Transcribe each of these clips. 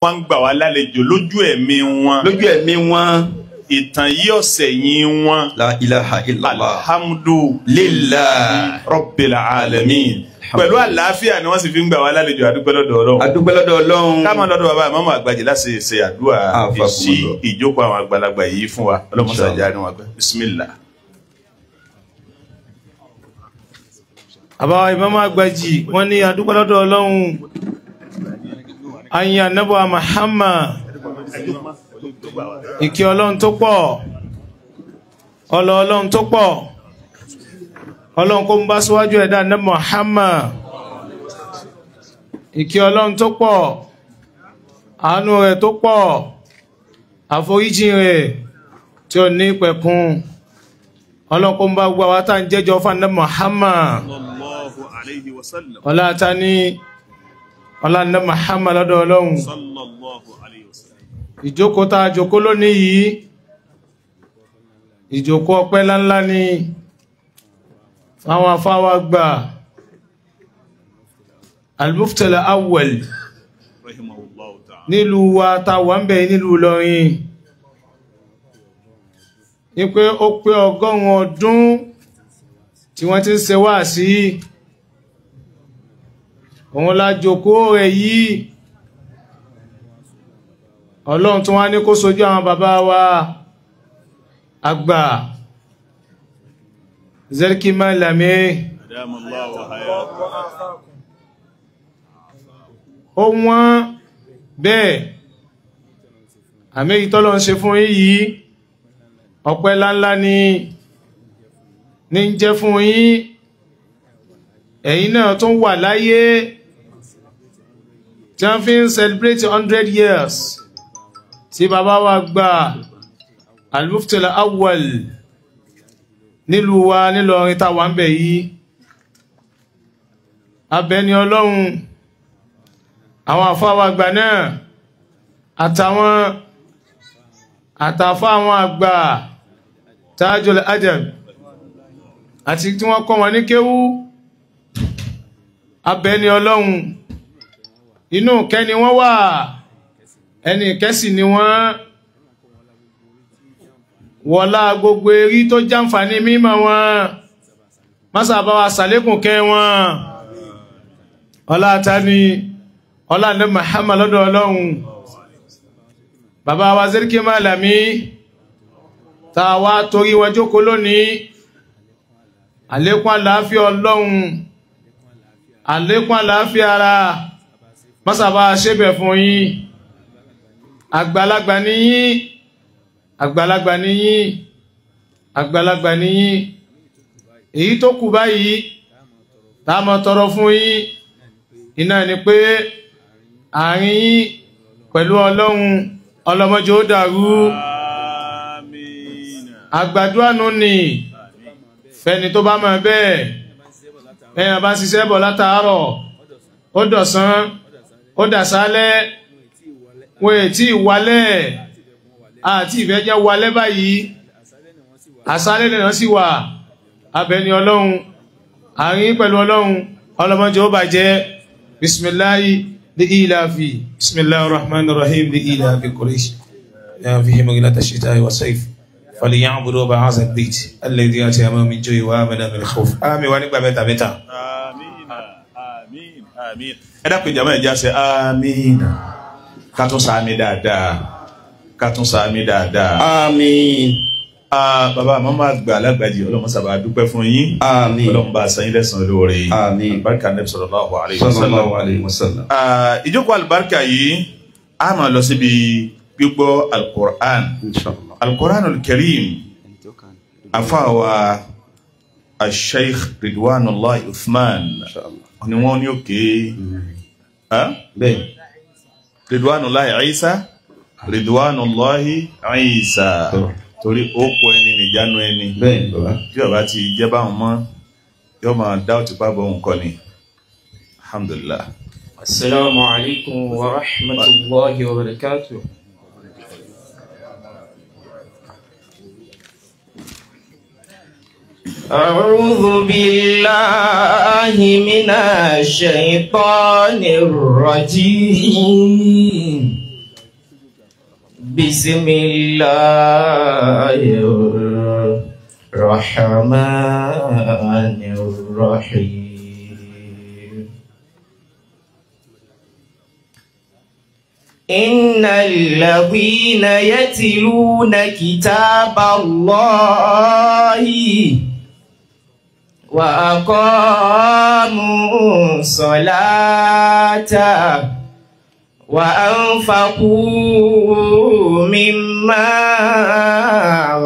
Wọ́n ń gbà wá lálejò lójú ẹ̀mí wọn. Lójú ẹ̀mí wọn. Ìtàn yìí ọ̀sẹ̀ yìí wọn. La ilaha illallah. Alhamdulillahi rabbil alamin. Pẹ̀lú àlàáfíà ni wọ́n sì fi ń gbà wá lálejò. Adúpẹ́ lọ́dọ̀ Ọlọ́run. Adúpẹ́ lọ́dọ̀ Ọlọ́run. Ká máa lọ́dọ̀ bàbá ìmáàmù Àgbàjì láti ṣe àdúrà ìṣí ìjókòó àwọn àgbàlagbà yìí fún wa. Ọlọ́mọṣàjà ni wọn gbẹ. Bismillah. Àbá ìmáàmù Àgbàjì wọ́n ní adúpẹ́ lọ́dọ̀ Ọlọ́run. Ayin Ànábì Muhammad, ìkẹ́ Ọlọ́run tó pọ̀, ọlọ Ọlọ́run tó pọ̀, Ọlọ́run kó ń bá síwájú ẹ̀dá Ànábì Muhammad, ìkẹ́ Ọlọ́run tó pọ̀, àánú rẹ̀ tó pọ̀, àforíjì rẹ̀ tí ó ní pẹ̀kun, Ọlọ́run kó ń bá gbogbo àwọn tá ń jẹ́jọ́ fún Ànábì Muhammad, ọlá ta ní ọlá Ànábì Muhammad lọ́dọ̀ Ọlọ́run. Ìjókòó tá a jókòó lónìí yìí, ìjókòó ọpẹ́ láńlá ni fáwọn afáwà gbà Al-Mufti Al-Awwal nílùú wa tá wà ń bẹ̀ nílùú Ìlọrin, ní pé ó pé 100 ọdún tí wọ́n ti ń ṣe wáàsí, òun la jókòó rẹ̀ yìí. Ọlọ́run tún wá ní kó sojú àwọn bàbá wa àgbà Zerki Malami. Ó wọ́n bẹ́ẹ̀ àmì ìtọ́lọ̀ ń ṣe fún yín ọpẹ́ láńlá ni ní ń jẹ́ fún yín. Ẹ̀yin náà tún wà láyé tí wọ́n fi ń celebrate 100 years tí bàbá wa gba Al-Mufti Al-Awwal nílùú wa nílọrin tá wà ń bẹ̀ yìí. Abẹ́ni Ọlọ́run, àwọn àfáà wa àgbà náà àtàwọn àtàfáà àwọn àgbà Tajul Adab àti tí wọ́n kọ́ wọn ní kéwú, abẹ́ni Ọlọ́run, inú kẹ́ni wọ́n wà, ẹni kẹ́sì ni wọ́n. Wọlá gbogbo erí tó jàǹfààní mímọ̀ wọn, mọ́sà bá wa sàlékùn kẹ́ wọn. Ọlá tani ọlá ní Muhammad lọ́dọ̀ Ọlọ́run. Bàbá wa Zerki Malami tá a wá torí wọn jókòó lónìí, àlékún àlàáfíà Ọlọ́run, àlékún àlàáfíà ara, mọ́sà bá wa ṣébẹ̀ fún yín. Àgbàlagbà ni yín, àgbàlagbà ni yín, àgbàlagbà ni yín. Èyí tó kù báyìí tá a máa tọrọ fún yín iná ni pé àárín yín pẹ̀lú Ọlọ́run ọlọ́mọjọ́ ó dàrú. Àgbàdua nù ní fẹ́ni tó bá mọ̀ bẹ́ẹ̀, ẹ̀yàn bá ṣiṣẹ́ bọ̀ látàárọ̀, ó dọ̀sán, ó dàsálẹ̀, wọ́n ètí ìwalẹ̀ àti ìfẹ́jẹ́ walẹ́ báyìí, àsálẹ̀ náà sì wà. Abẹ́ni Ọlọ́run, àárín pẹ̀lú Ọlọ́run ọlọ́mọjọ́ ó bàjẹ́. Bismillahi li ilafi, bismillahi rahman rahim, li ilafi Quraysh fihim rihlata shita'i wa sayf falyabudu rabba hadha al-bayt alladhi at'amahum min ju'in wa amanahum min khawf. Àmín wa nígbà mẹ́ta mẹ́ta. Àmín, àmín, àmín. Ẹ dákun ìjàmbá ẹ̀já ṣe àmín. Ká tún sàmì dáadáa. Ká tún sàmì dáadáa. Àmín. Bàbá màmá àgbà Alágbàjì, Ọlọ́run sábà dúpẹ́ fún yín. Àmín. Ọlọ́run bá san yín lẹ́san lóore. Àmín. Àlùbáríkà Nabi sallallahu alayhi wa sallam. Sallallahu alayhi wa sallam. Ìjókòó àlùbáríkà yìí, a máa lọ síbi gbígbọ́ Al-Qur'an. Inshallah. Al-Qur'an al-Karim, àfáàwà Al-Sheikh Ridwanullah Uthman ni wọ́n ní òkè. Bẹ́ẹ̀. Ridwanullah Isa, Ridwanullah Isa. Torí ó kọ ẹni nìjánu ẹni. Bẹ́ẹ̀ bàbá. Bí ọba ti jẹ́ báwọn mọ́, yóò máa dá òtún bá bọ̀ nǹkan ni. Alhamdulillah. Assalamu alaikum wa rahmatullahi wa barakatuh. أعوذ بالله من الشيطان الرجيم. بسم الله الرحمن الرحيم. إن الذين يتلون كتاب الله وأقاموا الصلاة وأنفقوا مما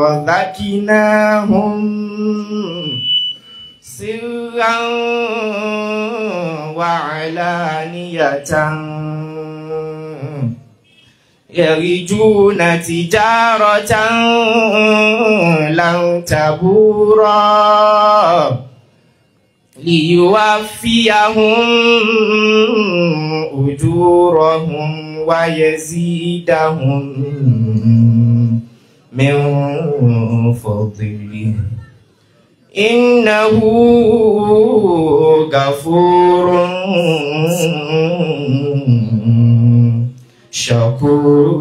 رزقناهم سرا وعلانية يرجون تجارة لن تبورا ليوفيهم أجورهم ويزيدهم من فضله إنه غفور شكور.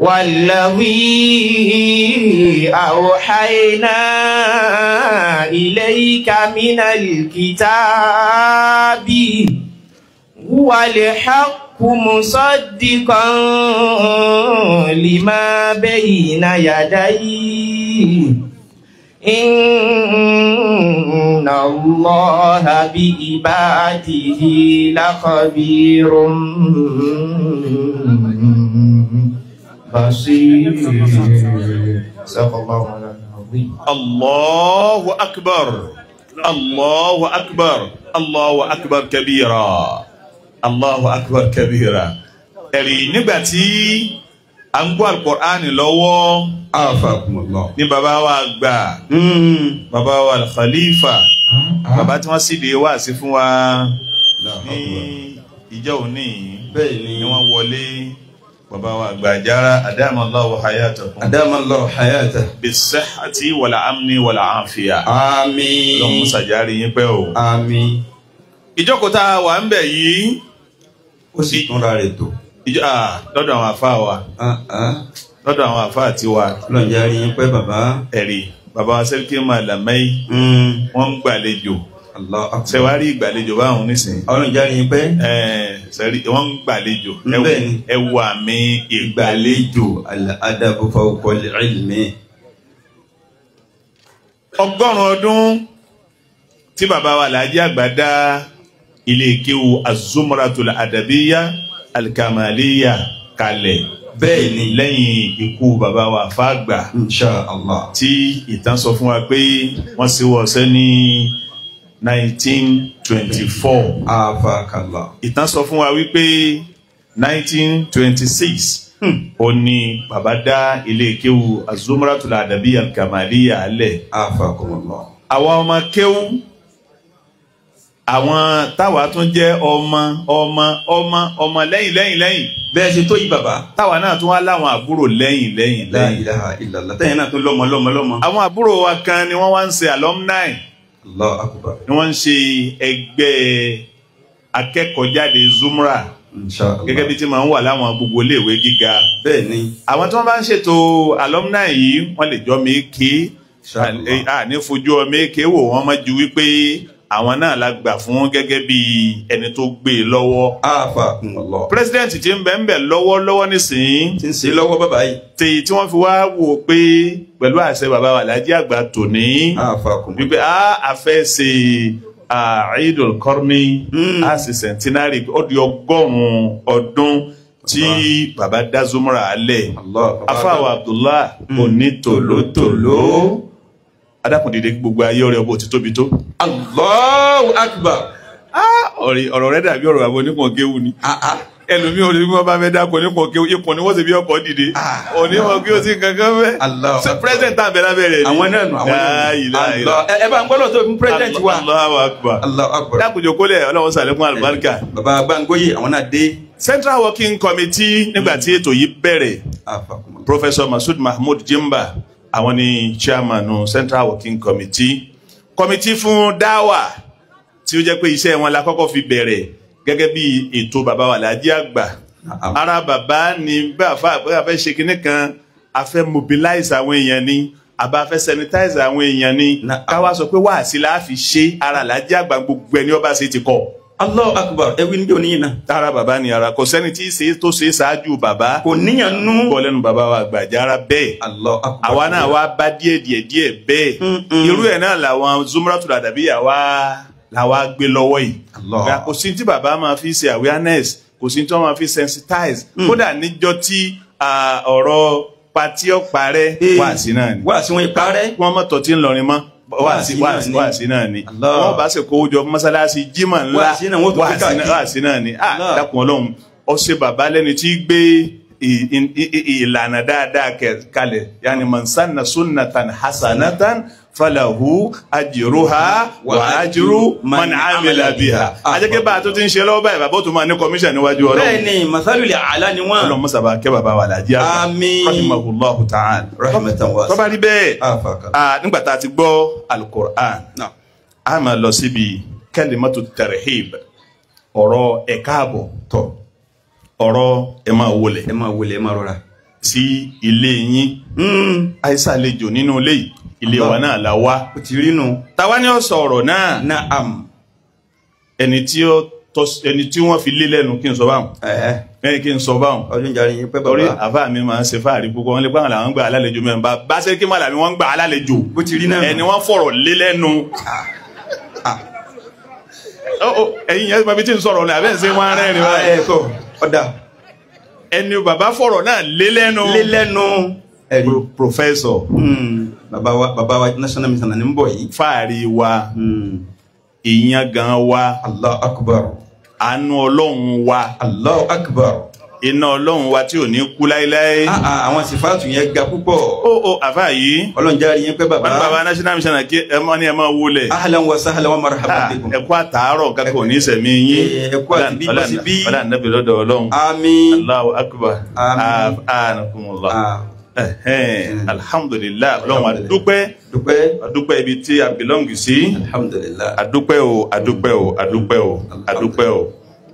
والذي أوحينا إليك من الكتاب هو الحق مصدقا لما بين يديه إن الله بعباده لخبير بصير. صدق الله العظيم. الله أكبر الله أكبر الله أكبر كبيرا الله أكبر كبيرا. Ẹ̀rí nígbà tí à ń gbọ́ Al-Qur'ani lọ́wọ́ ní bàbá wa àgbà, bàbá wa Khalifa, bàbá tí wọ́n sì lè wá sí fún wa ní ìjọ òní ni wọ́n wọlé. Bàbá wa àgbà Àjàrà, adamallahu hayatakum. Adamallahu hayatakum. Bis-sihhati wal-amni wal-afiya. Àmín. Ọlọ́run ṣàjárí yín pẹ́ o. Àmín. Ìjókòó tá a wà ń bẹ̀ yìí. Ó sì túnra rẹ̀ tó. Lọ́dọ̀ àwọn àfáà wa. Lọ́dọ̀ àwọn àfáà tiwa. Ọlọ́run jẹ́ rí yín pẹ́ bàbá. Ẹ̀rí bàbá wa Sẹ́ríkì Màlàmáì wọ́n ń gbàlejò. Ṣé wàá rí ìgbàlejò báwọn nísìnyí? Ọlọ́run jẹ́ rí yín pẹ́. Wọ́n ń gbàlejò. Ẹ wo àmì ìgbàlejò. Al-adabu fawqa al-ilmi. 100 ọdún tí bàbá wa Alhaji Àgbà dá ilé kéwu Az-Zumratul Adabiyya Al-Kamaliyya kalẹ̀. Bẹ́ẹ̀ni. Lẹ́yìn ikú bàbá wa Fáàgbà. Insha Allah. Tí ìtàn sọ fún wa pé wọ́n ṣíwọ́ ọ̀sẹ̀ ní 1924. Afakala. Ìtàn sọ fún wa wípé 1926 ó ní bàbá dá ilé kéwu Az-Zumratul Adabiyya Al-Kamaliyya lẹ̀. Afakumullah. Àwọn ọmọ kéwu, àwọn táwa tún jẹ́ ọmọ ọmọ ọmọ ọmọ lẹ́yìn lẹ́yìn lẹ́yìn. Bẹ́ẹ̀ ṣe tó yí bàbá. Táwa náà tún wá láwọn àbúrò lẹ́yìn lẹ́yìn lẹ́yìn. La ilaha illallah. Tẹ́yìn náà tún lọ́mọ lọ́mọ lọ́mọ. Àwọn àbúrò wa kan ni wọ́n wá ń ṣe alumni. Allahu akbar. Ni wọ́n ń ṣe ẹgbẹ́ akẹ́kọ̀ọ́jáde Zumra. Inshallah. Gẹ́gẹ́ bí tí máa ń wà láwọn gbogbo iléèwé gíga. Bẹ́ẹ̀ ni. Àwọn tí wọ́n bá ń ṣètò alumni yìí wọ́n lè jọ mí ké. Ní fojú ọmọ èké wò wọ́n mọ́ ju wípé àwọn náà la gbà fún gẹ́gẹ́ bí ẹni tó gbé e lọ́wọ́. Afakumullah. President ti ń bẹ ń bẹ lọ́wọ́lọ́wọ́ nísìnyí. Ti ń ṣe lọ́wọ́ bàbá yìí. Tí wọ́n fi wá wò pé pẹ̀lú àṣẹ bàbá wa Alhaji Àgbà tòní. Afakumullah. Wípé a fẹ́ ṣe Eidul Qarni, a sì centenary ó di 100 ọdún tí bàbá dá Zumra alẹ̀. Afáwọ̀ Abdullah òní tòlótòló. Adákùn dìde gbogbo ayé ọ̀rẹ́ ọbọ ti tóbi tó. Allahu Akbar. Ọ̀rọ̀ rẹ̀ dàbí ọ̀rọ̀ bàbá onípọ̀n kéwù ni. Ẹlòmíì orí bí wọ́n bá fẹ́ dákọ̀ onípọ̀n kéwù ipò ni wọ́n sì bí ọkọ̀ dìde. Onímọ̀ kí ó sì kankan fẹ́. Ṣé president àbẹ̀ lábẹ́ rẹ̀ ni? Àwọn náà nù àwọn náà nù. Ẹ bá ń gbọ́dọ̀ tó fún president wa. Allahu Akbar. Allahu Akbar. Dákùnjọ kólẹ̀ Ọlọ́run ṣàlékún àlùbáríkà. Bàbá Gbàngbóyè àwọn náà dé. Central Working Committee nígbà tí ètò yìí bẹ̀rẹ̀. Professor Masud Mahmood Jimba àwọn ni chairman Central Working Committee. Committee fún dáwà tí ó jẹ́ pé iṣẹ́ wọn la kọ́kọ́ fi bẹ̀rẹ̀ Gẹ́gẹ́ bí ètò bàbá wa Alhaji Àgbà. Ara bàbá ni bá a fẹ́ ṣe kinní kan, a fẹ́ mobilize àwọn èèyàn ni, àbá fẹ́ sanitize àwọn èèyàn ni, káwá sọ pé wáàsí la fi ṣe. Ara Alhaji Àgbà gbogbo ẹni ọba ṣe ti kọ. Allahu Akbar, ewì ní òní náà. Ara bàbá ni ara, kò sẹ́ni tí ṣe tó ṣe ṣáájú bàbá. Kò níyàn nú. Bọ́ lẹ́nu bàbá wa àgbàjára bẹ́ẹ̀. Allahu Akbar. Àwa náà wá bá díẹ̀ díẹ̀ díẹ̀ bẹ́ẹ̀. Irú ẹ̀ náà làwọn Zumratul Adabiyya wá làwa gbé lọ́wọ́ yìí. Kò sí tí bàbá máa fi ṣe awareness, kò sí tí wọ́n máa fi sensitize. Kódà níjọ́ tí ọ̀rọ̀ pati ọ̀parẹ́ wáàsí náà ni. Wáàsí wọn ìparẹ́. Wọ́n mọ̀tọ̀ tí ń lọrin mọ́. Wáàsí náà ni. Wọ́n bá ṣe kówó jọ mọ́sálásí jímọ̀ ńlá. Wáàsí náà ni. Dákun Ọlọ́run, ó ṣe bàbá lẹ́ni tí gbé ìlànà dáadáa kalẹ̀. Yanni man sanna sunnatan hasanatan falahu ajruha wa ajru man amila biha. Ajẹ́kẹ́ bá a tó ti ń ṣe lọ́wọ́ báyìí, bàbá ó tún máa ní kọmíṣàn níwájú Ọlọ́run. Bẹ́ẹ̀ ni, masalul a'la ni wọ́n. Ọlọ́run mọ́sàbà kẹ́ bàbá wa Alhaji Àgbà. Àmín. Rahimahullahu ta'ala. Rahmatan wasi'a. Tó bá rí bẹ́ẹ̀, nígbà tá a ti gbọ́ Al-Qur'an, a máa lọ síbi kalimatu tarhib, ọ̀rọ̀ ẹ káàbọ̀, ọ̀rọ̀ ẹ máa wọlé. Ẹ máa wọlé, ẹ máa rọra. Sí ilé yín. Àìsàn àlejò nínú ilé yìí. Ilé wa náà la wá. Ó ti rí nu. Tàwa ni ó sọ ọ̀rọ̀ náà. Naam. Ẹni tí wọ́n fi lé lẹ́nu kí n sọ báwọn. Ẹni kí n sọ báwọn. Ọdún jàre yín pẹ́ bàbá. Torí àfáà mi máa ń ṣe fáàrí púpọ̀. Wọ́n lè pàwọn làwọn ń gbà alálejò mẹ́rin bá. Bá ṣe kí má làmí wọ́n ń gbà alálejò. Bó ti rí náà. Ẹni wọ́n fọ̀rọ̀ lé lẹ́nu. Ẹ̀yin yẹn bàbí tí ń sọ̀rọ̀ ní abẹ́ ń ṣe wọ́n rẹ́rìn báyìí. Ọ̀dà. Ẹni bàbá fọ̀rọ̀ náà lé lẹ́nu. Lé lẹ́nu. Professor. Bàbá wa national mission ní ń bọ̀ yìí. Fáàrí wa, ìyangàn wa, Allahu Akbar, àánú Ọlọ́run wa, Allahu Akbar, iná Ọlọ́run wa tí ò ní kú láéláé. Àwọn sífàtù yẹn ga púpọ̀. Ó àfáà yìí. Ọlọ́run jẹ́ àrí yẹn pẹ́ bàbá. Wọ́n ní bàbá national mission kí ẹ mọ́ ní ẹ máa wọlé. Ahlan wa sahlan wa marhaban bikum. Ẹ kú àtàárọ̀ kankan ò ní sẹ̀mí yín. Ẹ kú àti bí bọ́ sí bí. Ọlá nàbí lọ́dọ̀ Ọlọ́run. Àmín. Allahu Akbar. Àmín. Anakumullah. Alhamdulillah, Ọlọ́run adúpẹ́, adúpẹ́ ibi tí a belong sí. Alhamdulillah, adúpẹ́ o, adúpẹ́ o, adúpẹ́ o, adúpẹ́ o,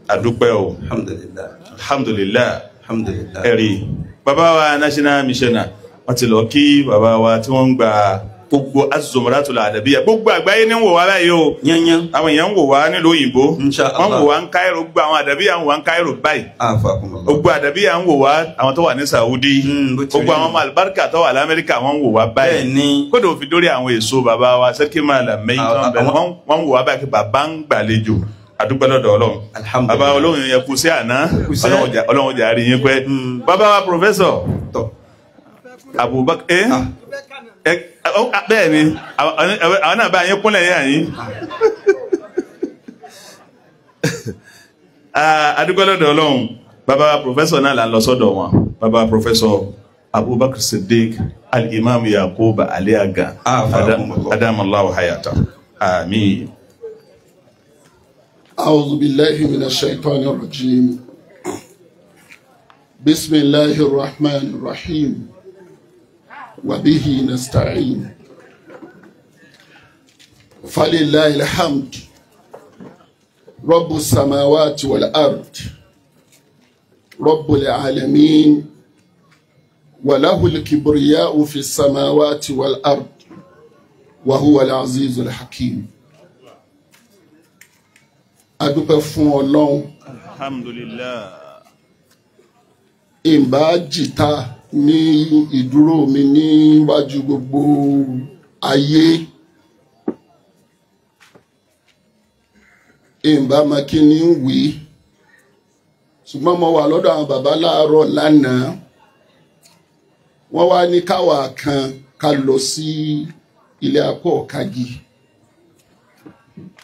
adúpẹ́ o. Alhamdulillah, alhamdulillah, alhamdulillah. Ẹ̀rí bàbá wa national missioner wọ́n ti lọ kí bàbá wa tí wọ́n ń gba gbogbo Az-Zumratul Adabiyya, gbogbo àgbáyé ní ń wò wá báyìí o. Yányán. Àwọn èèyàn ń wò wá nílùú òyìnbó, Insha Allah. wọ́n ń wò wá ń Cairo, gbogbo àwọn Adabiyya ń wò wá ń Cairo báyìí. Gbogbo Adabiyya ń wò wá, àwọn tó wà ní Saudi, gbogbo àwọn ọmọ alibarika tó wà l'Amẹ́ríkà wọ́n ń wò wá báyìí. Kódà òfin dórí àwọn èso bàbá wa Sẹ́kí Màlà mẹ́yìn tó ń bẹ, wọ́n ń wò wá báyìí kí bàbá ń gbàlejò. Adúpẹ́ lọ́dọ̀ Ọlọ́run. Bàbá Ọlọ́run yẹn kú sí àná, Ọlọ́run jà rí yín pẹ́. Bàbá wa Professor Abubakar bẹ́ẹ̀ ni àwọn náà bá yín kúnlẹ̀ yín àyín. Adúpẹ́ lọ́dọ̀ Ọlọ́run. Bàbá Professor náà là ń lọ sọ́dọ̀ wọn. Bàbá Professor Abubakar Siddiq Al-Imam Yakub Ali Aga, adamallahu hayata. Àmín. أعوذ بالله من الشيطان الرجيم. بسم الله الرحمن الرحيم. وبه نستعين. فلله الحمد رب السماوات والأرض رب العالمين وله الكبرياء في السماوات والأرض وهو العزيز الحكيم. Adúpẹ́ fún Ọlọ́run. Alhamdulillah. Ìbá jìta ní ìdúró mi níwájú gbogbo ayé. Ìbá máa kí ni ń wí. Ṣùgbọ́n mo wà lọ́dọ̀ àwọn bàbá láàárọ̀ lánàá. Wọ́n wá ní káwa kan ká lọ sí ilé akọ́ ọ̀kagì.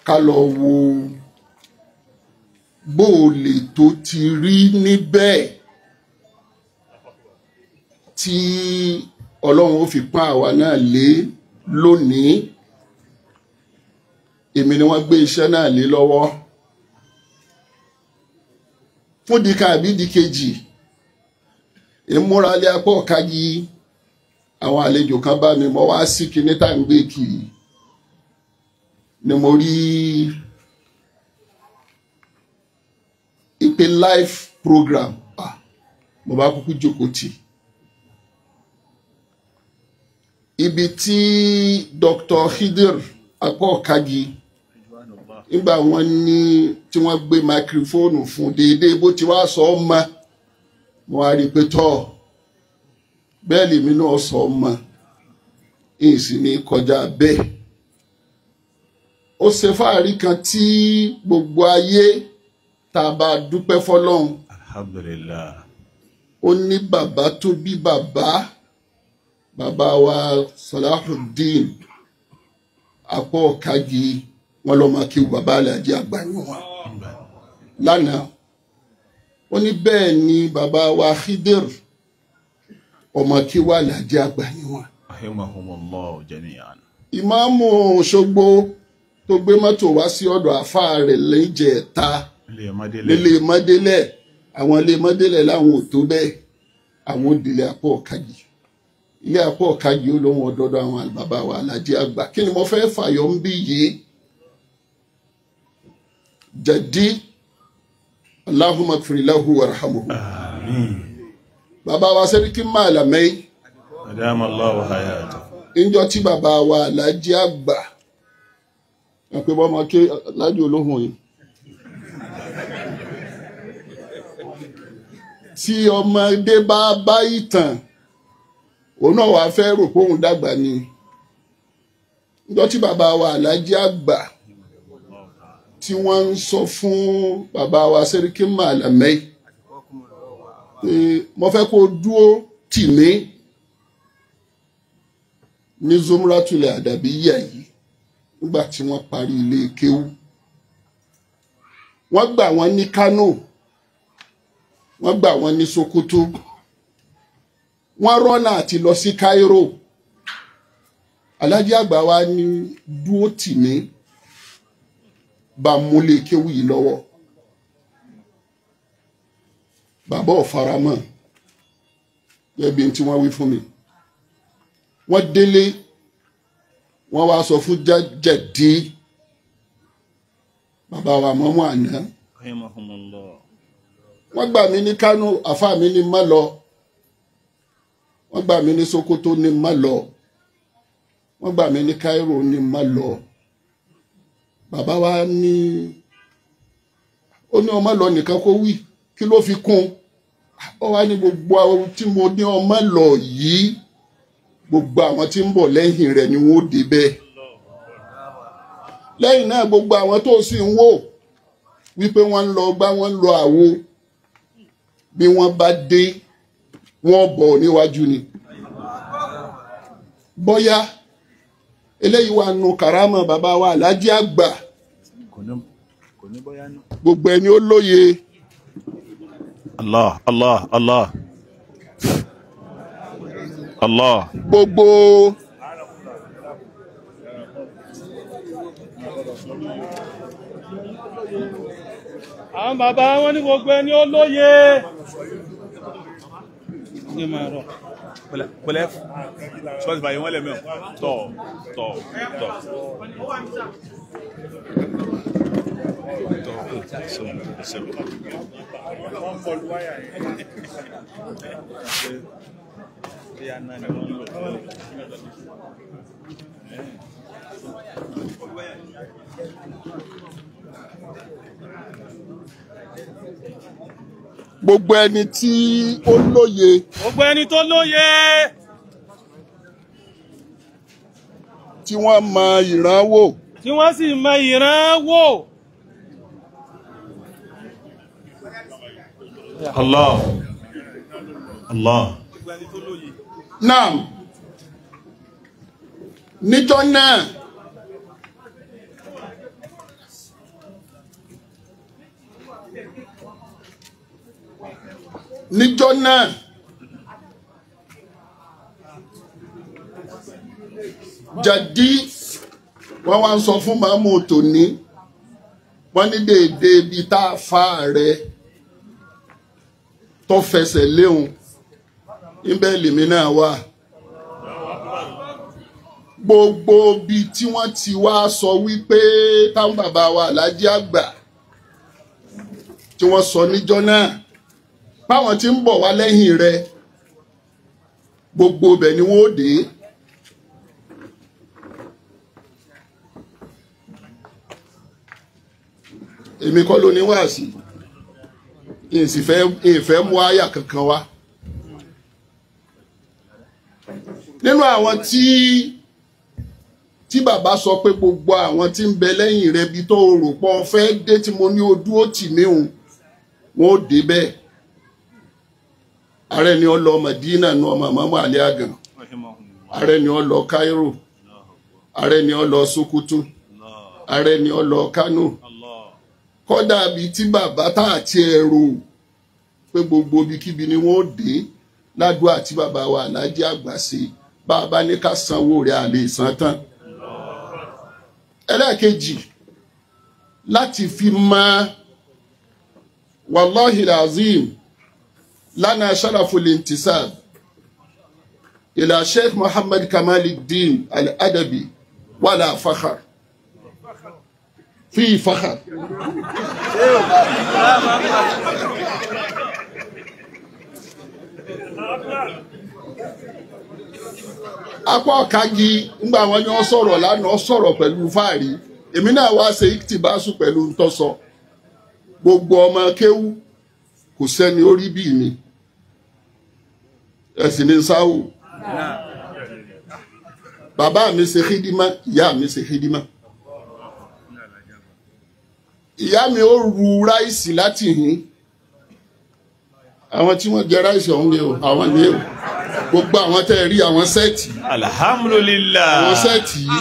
Ká lọ wo bó lè tó ti rí níbẹ̀ tí Ọlọ́run ó fi pọ́n àwa náà lé lónìí. Èmi ni wọ́n gbé iṣẹ́ náà lé lọ́wọ́. Fún dika àbí dikejì, ìmúralé apá ọ̀kagì, àwọn àlejò kan bá mi mọ́ wá sí kinní tá à ń gbé kiri ni mo rí pé live program, mo bá kúkú jókòó tì. Ibi tí Dr. Khidir Akọ́kagi nígbà wọ́n ní tí wọ́n gbé máikrófóònù fún déédéé bó ti wá sọ ọ́ mọ́, mo wá rí i pé tọ́ bẹ́ẹ̀ lèmi náà sọ ọ́ mọ́, èyí sì ní kọjá bẹ́ẹ̀. Ó ṣe fáàrí kan tí gbogbo ayé tá a bá dúpẹ́ fọlọ́run. Alhamdulillah. Ó ní bàbá tó bí bàbá, bàbá wa Salahuddin Akọ́kagi, wọn lọ máa kí bàbá Alhaji àgbà ní wọn lánàá. Ó ní bẹ́ẹ̀ ni bàbá wa Khidir ọmọ kí wà Alhaji àgbà ní wọn. Rahimahumullah jami'an. Ìmáàmù Òṣogbo tó gbé mọ́tò wá sí ọ̀dọ̀ àfáà rẹ̀ lẹ́jẹ̀ẹ́ta nílé mọ́délẹ̀, àwọn ilé mọ́délẹ̀ láwọn ò tó bẹ́ẹ̀, àwọn òdìlẹ̀ Akọ́kagi, ilé Akọ́kagi ó lóun ọ̀dọ́dọ̀ àwọn bàbá wa Alhaji àgbà. Kí ni mo fẹ́ fàyọ ń bí yìí? Jaddi Allahumma ighfir lahu warhamhu. Àmín. Bàbá wa Sẹ́ríkí Màlàmẹ́, Adama Allahu hayatahu. Níjọ́ tí bàbá wa Alhaji àgbà pé bọ́ máa ké lájú olóhùn yìí, tí ọmọdé bá bá ìtàn, òun náà wàá fẹ́ rò pé òun dàgbà ni. Níjọ́ tí bàbá wa Alhaji àgbà tí wọ́n ń sọ fún bàbá wa Sẹ́ríkí Màlàmẹ́ pé mo fẹ́ kó dúó tì mí ní Zumratul Adabiyya yìí nígbà tí wọ́n parí ilé kéwú. Wọ́n gbà wọ́n ní Kano, wọ́n gbà wọ́n ní Sokoto, wọ́n rọ́nà àti lọ sí Cairo. Alhaji àgbà wa ní dúó tì mí, bá múlé kéwú yìí lọ́wọ́. Bàbá ò faramọ́ gẹ́gẹ́ bí tí wọ́n wí fún mi. Wọ́n délé, wọ́n wá sọ fún Jẹ́dí bàbá wa mọ́mọ́ àná. Wọ́n gbà mí ní Kánò, àfáà mi ní má lọ. Wọ́n gbà mí ní Sokoto ní má lọ. Wọ́n gbà mí ní Cairo ní má lọ. Bàbá wa ní ó ní ọmọ lọ nìkan kó wí, kí ló fi kún? Ó wá ní gbogbo àwọn tí mo ní ọmọ lọ yìí, gbogbo àwọn tí ń bọ̀ lẹ́yìn rẹ̀ ni wọ́n ó débẹ̀. Lẹ́yìn náà gbogbo àwọn tó sì ń wò wípé wọ́n ń lọ gbá, wọ́n ń lọ àwo, bí wọ́n bá dé wọ́n bọ̀ níwájú ni. Bóyá eléyìí wà nù kàrámà bàbá wa Alhaji àgbà. Gbogbo ẹni ó lóye. Allah Allah Allah Allah. Gbogbo àwọn bàbá wọn ní gbogbo ẹni ó lóye. Pẹ̀lẹ́ ṣọ́ọ̀tì báyìí wọ́n lẹ̀ mẹ́ tọ̀ tọ̀ tọ̀. Gbogbo ẹni tí ó lóye. Gbogbo ẹni tó lóye. Tí wọ́n mọ ìran wò. Tí wọ́n sì mọ ìran wò. Allah. Allah. Naam. Níjọ́ náà. Níjọ́ náà. Jàdí wọ́n wá ń sọ fún màmú tòní, wọ́n ní déédéé ibi tá a fa rẹ̀ tó fẹsẹ̀ léhun níbẹ̀ lèmi náà wà. Gbogbo ibi tí wọ́n ti wá sọ wípé táwọn bàbá wa Alhaji àgbà tí tí wọ́n sọ níjọ́ náà báwọn tí ń bọ̀ wá lẹ́yìn rẹ̀ gbogbo ibẹ̀ ni wọ́n ó dé. Èmi kọ́ ló ní wáàsí, ìfẹ́ mú àyà kankan wá. Nínú àwọn tí bàbá sọ pé gbogbo àwọn tí ń bẹ lẹ́yìn rẹ̀ bí tó rò pọ̀ fẹ́ dé tí mo ní ojú ó tì mí hùn, wọn ó dé bẹ́ẹ̀. Ààrẹ ni ó lọ Madina nu ọmọ mọ́mọ́ àlẹ́ àgàn, ààrẹ ni ó lọ Cairo, ààrẹ ni ó lọ Sokoto, ààrẹ ni ó lọ Kano. Kódà bíi tí bàbá tá àti ẹ̀rọ pé gbogbo ibikíbi ni wọ́n ó dé ládùúgbò àti bàbá wa Aláàjì Àgbà ṣe, bàbá ní ká sanwó rẹ̀ àlè san tán. Ẹlẹ́ẹ̀kejì, láti fi máa wàláhì azim lánàá sharaful intisab ila Sheikh Muhammad Kamaluddin Al-Adabi wàlá fakhar fi fakhar. Apá ọ̀kági ńgbà wọn ni wọ́n sọ̀rọ̀ lánàá, sọ̀rọ̀ pẹ̀lú fáàrí. Èmi náà wá ṣe ìtìbáṣu pẹ̀lú ntọ́sọ. Gbogbo ọmọ kéwú kò sẹ́ni ó rí bí mi. Ẹ̀sìn ní sáwù. Bàbá mi ṣe hídímà, ìyá mi ṣe hídímà. Ìyá mi ó ru ráìsì láti hìn. Àwọn tí wọ́n jẹ ráìsì ọ̀hún ni o, àwọn ni o. Gbogbo àwọn tẹ́ rí àwọn sẹ́ẹ̀tì. Alhamdulillah. Àwọn sẹ́ẹ̀tì yìí.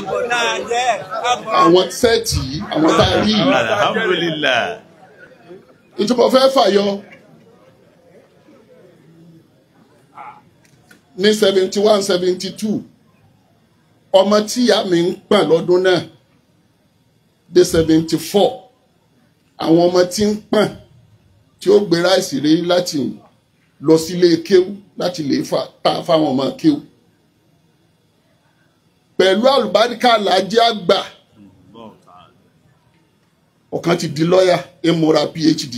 Àwọn sẹ́ẹ̀tì yìí, àwọn tá a rí yìí. Alhamdulillah. Ìtumọ̀ fẹ́ fàyọ ní 71, 72, ọmọ tí ìyá mi ń pọ̀n lọ́dún náà dé 74, àwọn ọmọ tí ń pọ̀n tí ó gbé ráìsì rí láti lọ sílé kéwú láti lè ta fáwọn ọmọ kéwú. Pẹ̀lú àlùbáríkà Aláàjì Àgbà, ọ̀kan ti di lọ́yà, emora PhD.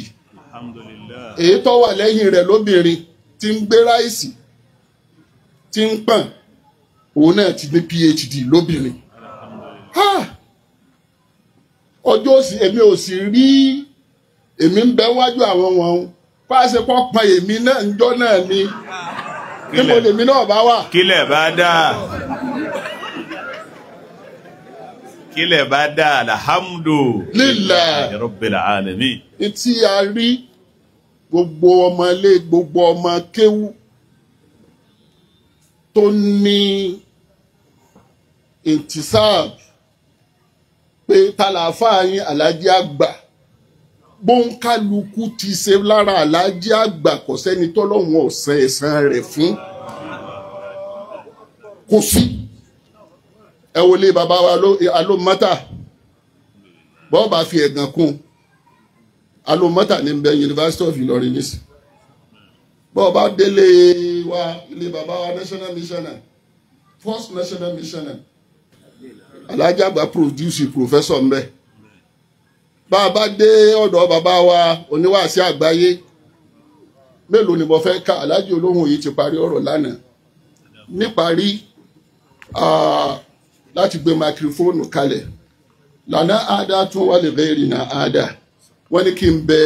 Èyí tó wà lẹ́yìn rẹ̀ lóbìnrin tí ń gbé ráìsì tí ń pọ̀n, òun náà ti ní PhD lóbìnrin. Ọjọ́ òsì èmi ò sì rí, èmi ń bẹ wájú àwọn wọn fáṣe pọ́ pọn èmi náà ń jọ́ náà ni níbo lèmi náà bá wà. Kílẹ̀ bá dáa, kílẹ̀ bá dáa, alhamdulillahi rabbil alamin. Tí a rí gbogbo ọmọ ilé, gbogbo ọmọ kéwú tó ní intisab pé tàlàfà yín Aláàjì Àgbà, bóńkálukú ti ṣe lára Aláàjì Àgbà, kò sẹ́ni tọ́lọ́hun ọ̀sẹ̀ ẹ̀san rẹ̀ fún, kò sí. Ẹ wọlé bàbá wa alómọ́tà, bọ́ọ̀bà fi ẹ̀gàn kún alómọ́tà ní bẹ University of Ilorin nísì. Bọ́ọ̀bà délé wa ilé bàbá wa national missioner, first national missioner, Aláàjì Àgbà produce professor mbẹ. Bá a bá dé ọ̀dọ̀ bàbá wa oníwàásí àgbáyé, mélòó ni mo fẹ́ ká? Aláàjì Olóhùn yìí ti parí ọ̀rọ̀ lánàá. Níparí, láti gbé máikrófóònù kalẹ̀, lànà àdá tún wà lè bẹ́ẹ̀rì náà àdá. Wọ́n ní kí n bẹ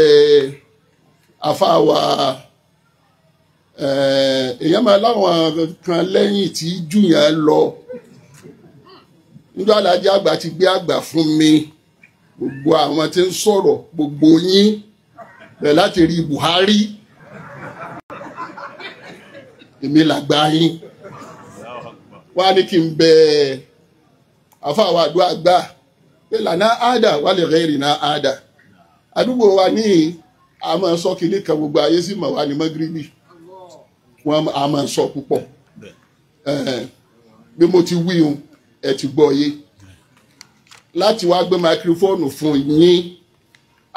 àfáà wa, èèyàn máa láwọn kan lẹ́yìn tí júyàn lọ. Níjọ́ Aláàjì Àgbà ti gbé àgbà fún mi, gbogbo àwọn tí ń sọ̀rọ̀ gbogbo yín bẹ̀ láti rí Buhari, èmi làgbà yín. Wá ní kí n bẹ àfáà àdúrà gbà pé lànà àdà wà lè rẹ́ ìrìnà àdà. Àdúgbò wa ní a máa sọ kìíní kan, gbogbo ayé sì mọ̀ wá ní mọ́gíríbì, wọ́n a máa sọ púpọ̀. Bí mo ti wí hun, ẹ ti gbọ́ yé. Láti wá gbé máikrófóònù fún yín,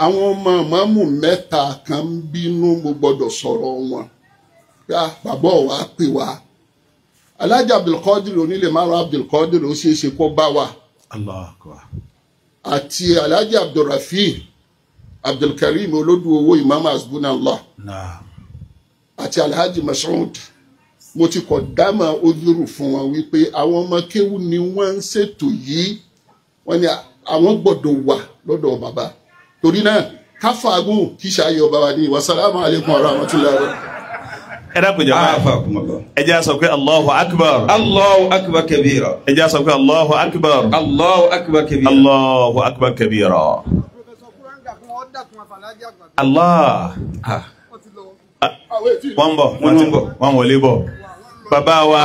àwọn ọmọ mọ́mù mẹ́ta kan ń bínú, mo gbọ́dọ̀ sọ̀rọ̀ wọn. Bàbá wa pè wá, Alhaji Abdulkadir onílé márùn Abdulkadir, ó ṣeé ṣe kó bá wa, àti Alhaji Abdulrafi Abdulkareem Olódùowó Imam Hasbunallah àti Alhaji Mashood. Mo ti kọ̀ dámà ojúrù fún wọn wípé àwọn ọmọ kéwú ni wọ́n ń ṣètò yìí, wọ́n ní àwọn gbọ́dọ̀ wà lọ́dọ̀ bàbá. Torí náà káfáàgùn kí ṣáyọ bá wa ní wasalamu alaikum warahmatullahi. Ẹ dákun jàmáà, ẹ jẹ́ á sọ pé Allahu akbar. Allahu akbar kabira. Ẹ jẹ́ á sọ pé Allahu akbar. Allahu akbar kabira. Allahu akbar kabira. Allah. Wọ́n bọ̀, wọ́n wọlé bọ̀. Bàbá wa.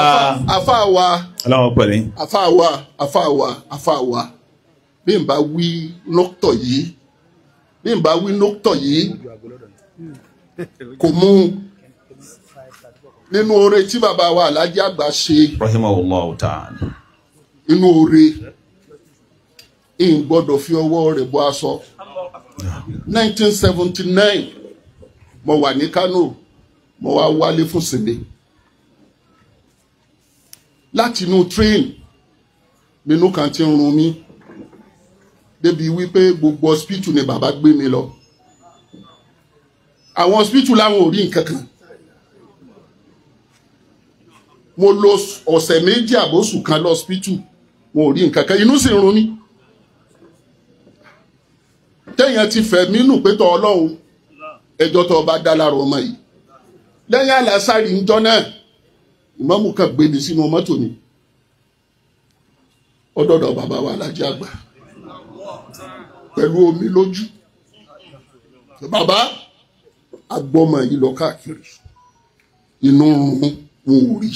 Àfáà wa. Aláwọ̀ pẹ̀lú. Àfáà wa, àfáà wa, àfáà wa. Bí n bá wí nọ́tọ̀ yìí, bí n bá wí nọ́tọ̀ yìí, kò mú nínú oore tí bàbá wa Alhaji Àgbà ṣe. Rahimahullahu ta'ala. Inú oore, n gbọ́dọ̀ fi ọwọ́ rẹ̀ bọ́ aṣọ. 1979 mo wà ní Kano, mo wá wálé fún sinmi. Láti inú train nínú kan tí ń run mí débi wípé gbogbo hospital ni bàbá gbé mi lọ. Àwọn hospital láwọn ò rí nǹkan kan. Mo lò ọ̀sẹ̀ méjì àbóṣù kan lọ hospital, wọn ò rí nǹkan kan, inú sì ń run mí. Téèyàn ti fẹ̀ mí nù pé tọ́ Ọlọ́run ẹjọ́ tó bá dá lára ọmọ yìí. Lẹ́yìn àlàsárì ńjọ́ náà, ìmáàmù kan gbé mi sínú mọ́tò ni. Ọdọ̀dọ̀ bàbá wa Alhaji Àgbà pẹ̀lú omi lójú. Bàbá agbọ́mọ yìí lọ káàkiri, inú run wọn ò rí,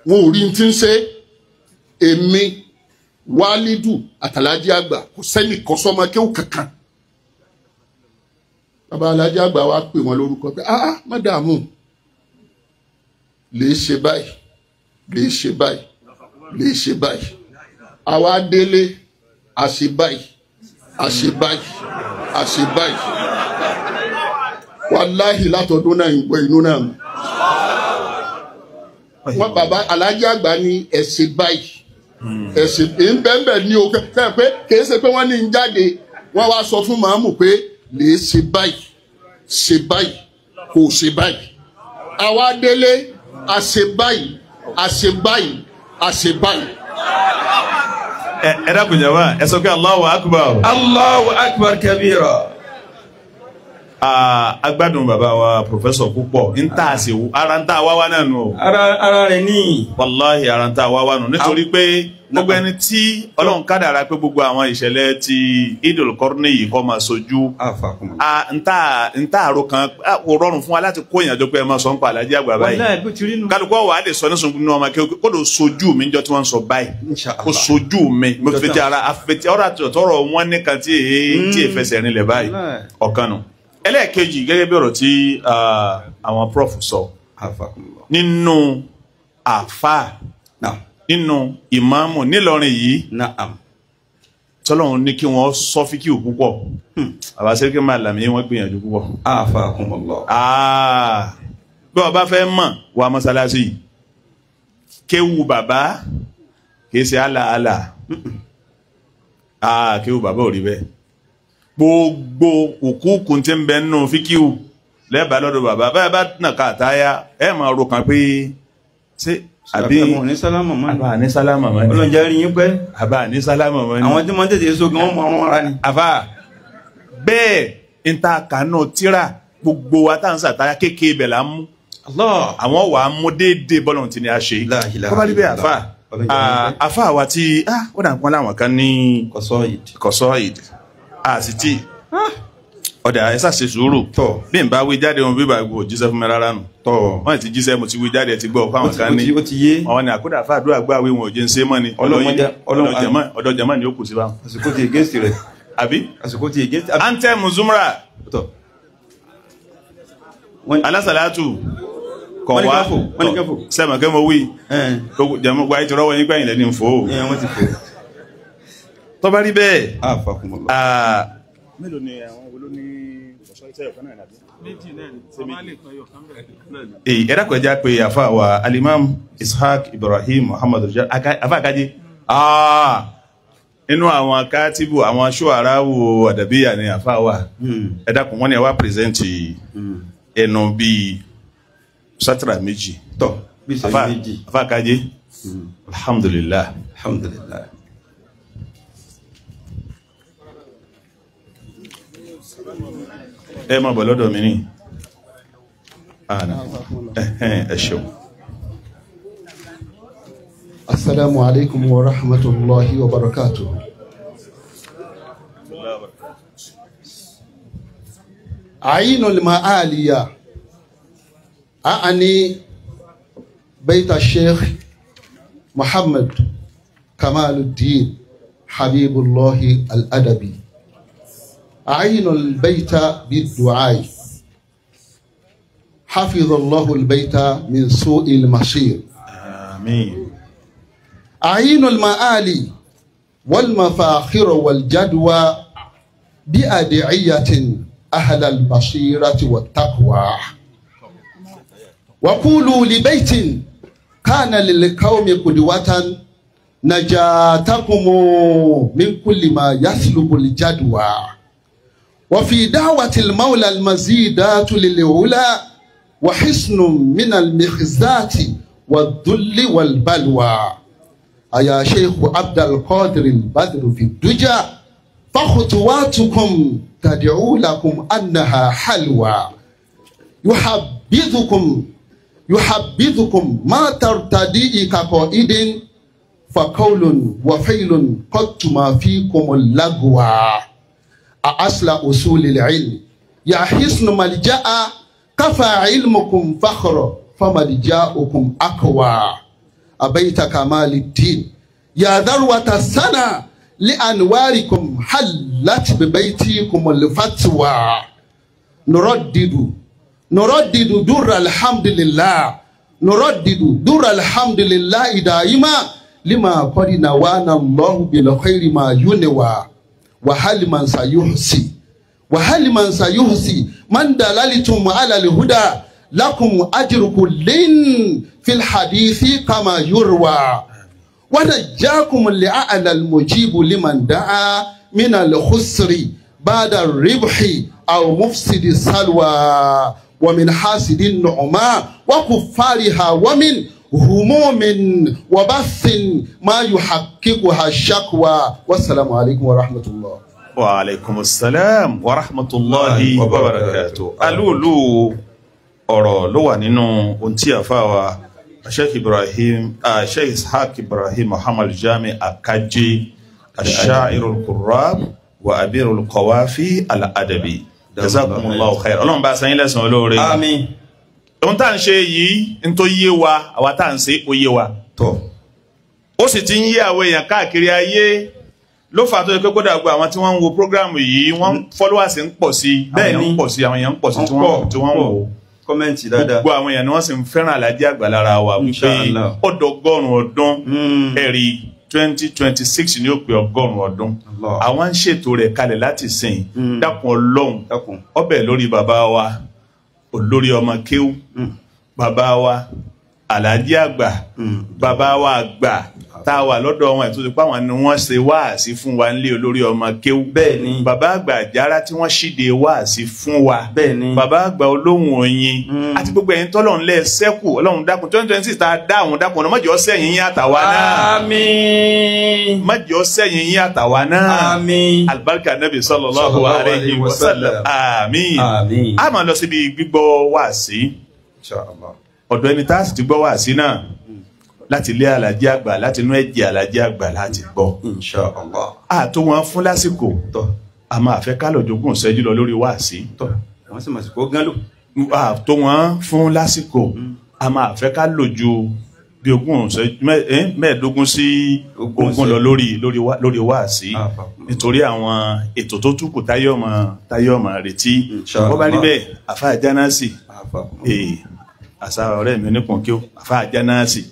wọn ò rí ti ń ṣe. Èmi Wálídù àtàlájì Àgbà kò sẹ́ni kan sọ́mọ kéwù kankan. Bàbá Alhaji Àgbà wa pè wọ́n lórúkọ pé ah má dààmú, lè ṣe báyìí, lè ṣe báyìí, lè ṣe báyìí. Àwa délé, àṣe báyìí, àṣe báyìí, àṣe báyìí. Wàláhì látọdún náà ń gbọ́ inú náà mú. Wọ́n bàbá Alhaji Àgbà ní ẹ ṣe báyìí, ẹ ṣe bẹ́ẹ̀ ní o fẹ́ pé kìí ṣe pé wọ́n ní ń jáde, wọ́n wá sọ fún màámù pé lè ṣe báyìí, ṣe báyìí, kò ṣe báyìí. Àwa délé, àṣe báyìí, àṣe báyìí, àṣe báyìí. Ẹ dákun jàmáà, ẹ sọ pé Allahu akbar. Allahu akbar kabira. Agbádùn bàbá wa pòfẹ́sọ̀ púpọ̀ ń tà sí ara ń tà wá wá náà nù. Ara rẹ̀ ní. Wàláhì ara ń tà wá wá nù nítorí pé gbogbo ẹni tí Ọlọ́run kádàrá pé gbogbo àwọn ìṣẹ̀lẹ̀ ti Idul Qarni yìí kọ́ máa sojú. Ń tà àrò kan kò rọrùn fún wa láti kó ìyànjọ pé ẹ máa sọ ń pa Alhaji Àgbà báyìí. Kálukú wà á lè sọ ní sunkún nínú ọmọ kí ó lè sojú mi níjọ́ tí wọ́n ń sọ báyìí. Kó sojú mi mo fi ti ara àfetí ọ̀rọ̀ àtọ̀rọ̀ wọn nìkan tí èé fẹsẹ̀ rinlẹ̀ báyìí ọ̀kan nù. Ẹlẹ́ẹ̀kejì gẹ́gẹ́ bí ọ̀rọ̀ tí àwọn prof sọ nínú àfáà nínú ìmáàmù nílọrin yìí tọ́lọ́run ní kí wọ́n sọ fíkìú púpọ̀. Bàbá Sẹ́ríkì Màlàmí wọ́n gbìyànjú púpọ̀. Bí wọ́n bá fẹ́ mọ̀ wà mọ́sálásí yìí kéwu bàbá kìí ṣe àlàálà, kéwu bàbá ò rí bẹ́ẹ̀. Gbogbo òkúkú tí ń bẹ nínú fíkíù lẹ́bàá lọ́dọ̀ bàbá báyìí bá nà ká àtáyá ẹ máa ro kan pé ṣé àbí àbá ní sálámà mọ́ ni. Ọlọ́njẹ́ rí yín pẹ́. Àbá ní sálámà mọ́ ni. Àwọn tí wọ́n tètè sógun wọn mọ àwọn ara ni. Àfà bẹ́ẹ̀ ń ta kànú tíra gbogbo wa tá à ń sàtáyà kéèké ibẹ̀ là ń mú. Àwọn wà á mú déédéé bọ́lọ̀ tí ni a ṣe. Kọ́ bá rí bẹ́ẹ̀ àfà àfà wa tí ó dà nǹkan láwọn kan ní kọ̀sọ́ìd àsìtì ọ̀dà ẹ ṣá ṣe sùúrù. Bí n bá wí jáde wọn bí bá gbọ́ jíṣẹ́ fún mi rárá nù. Wọ́n ti jíṣẹ́ mo ti wí jáde ti gbọ́ fáwọn kan ní àwọn ní àkódà fàdúrà gbà wí wọn ò jẹ́ ń ṣe mọ́ ni ọ̀dọ̀ jẹ̀mọ́ ni ó kù sí báwọn. Àsìkò ti against rẹ̀. Àbí? Àsìkò ti against. Anthem Zumra alásàlátù kọ̀ wá sẹ́mọ̀ kẹ́ mo wí jẹ̀mọ́ gba ìtura wọ́n yín gbẹ̀yìn lẹ́ni fò. Tó bá rí bẹ́ẹ̀ mélòó ni àwọn wo ló ní ọ̀ṣọ́ iṣẹ́ ọ̀kan náà nàbí? Méjì náà ni, ọba lè kan yọ̀ kan bẹ̀rẹ̀. Èyí ẹ̀rọ kọjá pé àfa wa Alimam Ishaq Ibrahim Muhammad Rijal àfa àkájé Inú àwọn kátìbù àwọn ṣọ́aráwò àdàbíyà ni àfa wà. Ẹ dákun, wọ́n ní ẹ wá pírẹsẹ̀ntì ẹnu bíi sátìrà méjì. Tọ́ bí sẹ́yìn méjì. Afa Kaje, alhamdulillah. Alhamdulillah. Ẹ máa bọ̀ lọ́dọ̀ mi ní àná, ẹ ṣeun. Assalamu alaikum wa rahmatullahi wa barakatuh. Ainul ma'aliya a'ani بيت الشيخ محمد كمال الدين حبيب الله الأدبي. أعين البيت بالدعاء، حفظ الله البيت من سوء المصير. آمين. أعين المآلي والمفاخر والجدوى بأدعية أهل البصيرة والتقوى. وقولوا لبيت كان للقوم قدوة نجاتكم من كل ما يسلب الجدوى. وفي دعوة المولى المزيدات للعلا وحسن من المخزات والذل والبلوى. أيا شيخ عبد القادر البدر في الدجى فخطواتكم تدعو لكم أنها حلوى. يحبذكم ما ترتدي كقائد فقول وفعل قد ما فيكم اللغوى. أصل أصول العلم يا حسن ملجأ كفى علمكم فخر فملجأكم أقوى. أبيت كمال الدين يا ذروة السنة لأنواركم حلت ببيتكم الفتوى. نردد در الحمد لله، نردد در الحمد لله دائما لما قد نوانا الله بالخير ما ينوى. وهل من سيحصي من دللتم على الهدى لكم أجر كل في الحديث كما يروى. ونجاكم لأعلى المجيب لمن دعا من الخسر بعد الربح أو مفسد السلوى. ومن حاسد النعماء وكفارها ومن هموم وبث ما يحققها الشكوى. والسلام عليكم ورحمة الله. وعليكم السلام ورحمة الله وبركاته. Alúùlù ọ̀rọ̀ ló wà nínú ohun tí àfáà wa Sheikh Ibrahim, Sheikh Ishaq Ibrahim Muhammad Jami Akaje, Ash-Sha'irul Qurrab wa Amirul Qawafi Al-Adabi. Jazakumullahu khair. Ọlọ́run bá san yín lẹ́san olóore. Àmín. Ohun tá à ń ṣe yìí ń tó yé wa, àwa tá à ń ṣe ó yé wa. Tọ́. Ó sì ti ń yé àwọn èèyàn káàkiri ayé. Ló fà tó yẹ pé kódà gbogbo àwọn tí wọ́n ń wo prógráàmù yìí, wọ́n followers ń pọ̀ sí i. Àwọn èèyàn ń pọ̀ sí i, àwọn èèyàn ń pọ̀ sí i tí wọ́n ń wò. Kọ́mẹ́ǹtì dáadáa. Gbogbo àwọn èèyàn ni wọ́n sì ń fẹ́ràn Alhaji Àgbà lára wa wípé ọ̀dọ́gọ́rùn-ún ọdún ẹ̀rí 2026 ni ó pé 100 ọdún. Àwọn ń ṣètò rẹ̀ kalẹ̀ láti sìn. Dákun Ọlọ́run, ọbẹ̀ lórí bàbá wa olórí ọmọ kéwú, bàbá wa Alhaji Àgbà, bàbá wa àgbà tá a wà lọ́dọ̀ wọn ètò ìpá wọn ni wọ́n ṣe wáàsí fún wa nílé olórí ọmọ kéwú. Bẹ́ẹ̀ni. Bàbá àgbà àjàrà tí wọ́n ṣíde wáàsí fún wa. Bẹ́ẹ̀ni. Bàbá àgbà olóhùn oyin àti gbogbo ẹ̀yin tọ́lọ́run lẹ́ sẹ́kù. Ọlọ́run dákun 2026 tá a dá àwọn dákun ọ̀nà mọ́jọ́ sẹ́yìn yín àtàwa náà. Àmín. Mọ́jọ́ sẹ́yìn yín àtàwa náà. Àmín. Alibarika nabi sallallahu alayhi wa sallam. Àmín. Àmín. A máa lọ síbi gbígbọ́ wáàsí. Inshallah. Ọ̀dọ̀ ẹni tá a sì ti gbọ́ wáàsí náà láti ilé Alhaji Àgbà, láti inú ẹ̀jẹ̀ Alhaji Àgbà láti gbọ́. Inshallah. A tó wọn fún lásìkò. Tọ́. A máa fẹ́ ká lọ jogún ìṣẹ́jú lọ lórí wáàsí. Tọ́. Àwọn sì màsìkò gán lò. A tó wọn fún lásìkò. A máa fẹ́ ká lò ju bí ogún ìṣẹ́jú mẹ́ẹ̀ẹ́dógún sí ogún lọ lórí wáàsí. Nítorí àwọn ètò tó túkù táyọ̀mọ̀ retí. Bó bá rí bẹ́ẹ̀, àfa àjánásì. Àṣà ọ̀rẹ́ mi onípọ̀n kí ó àfa àjánásì.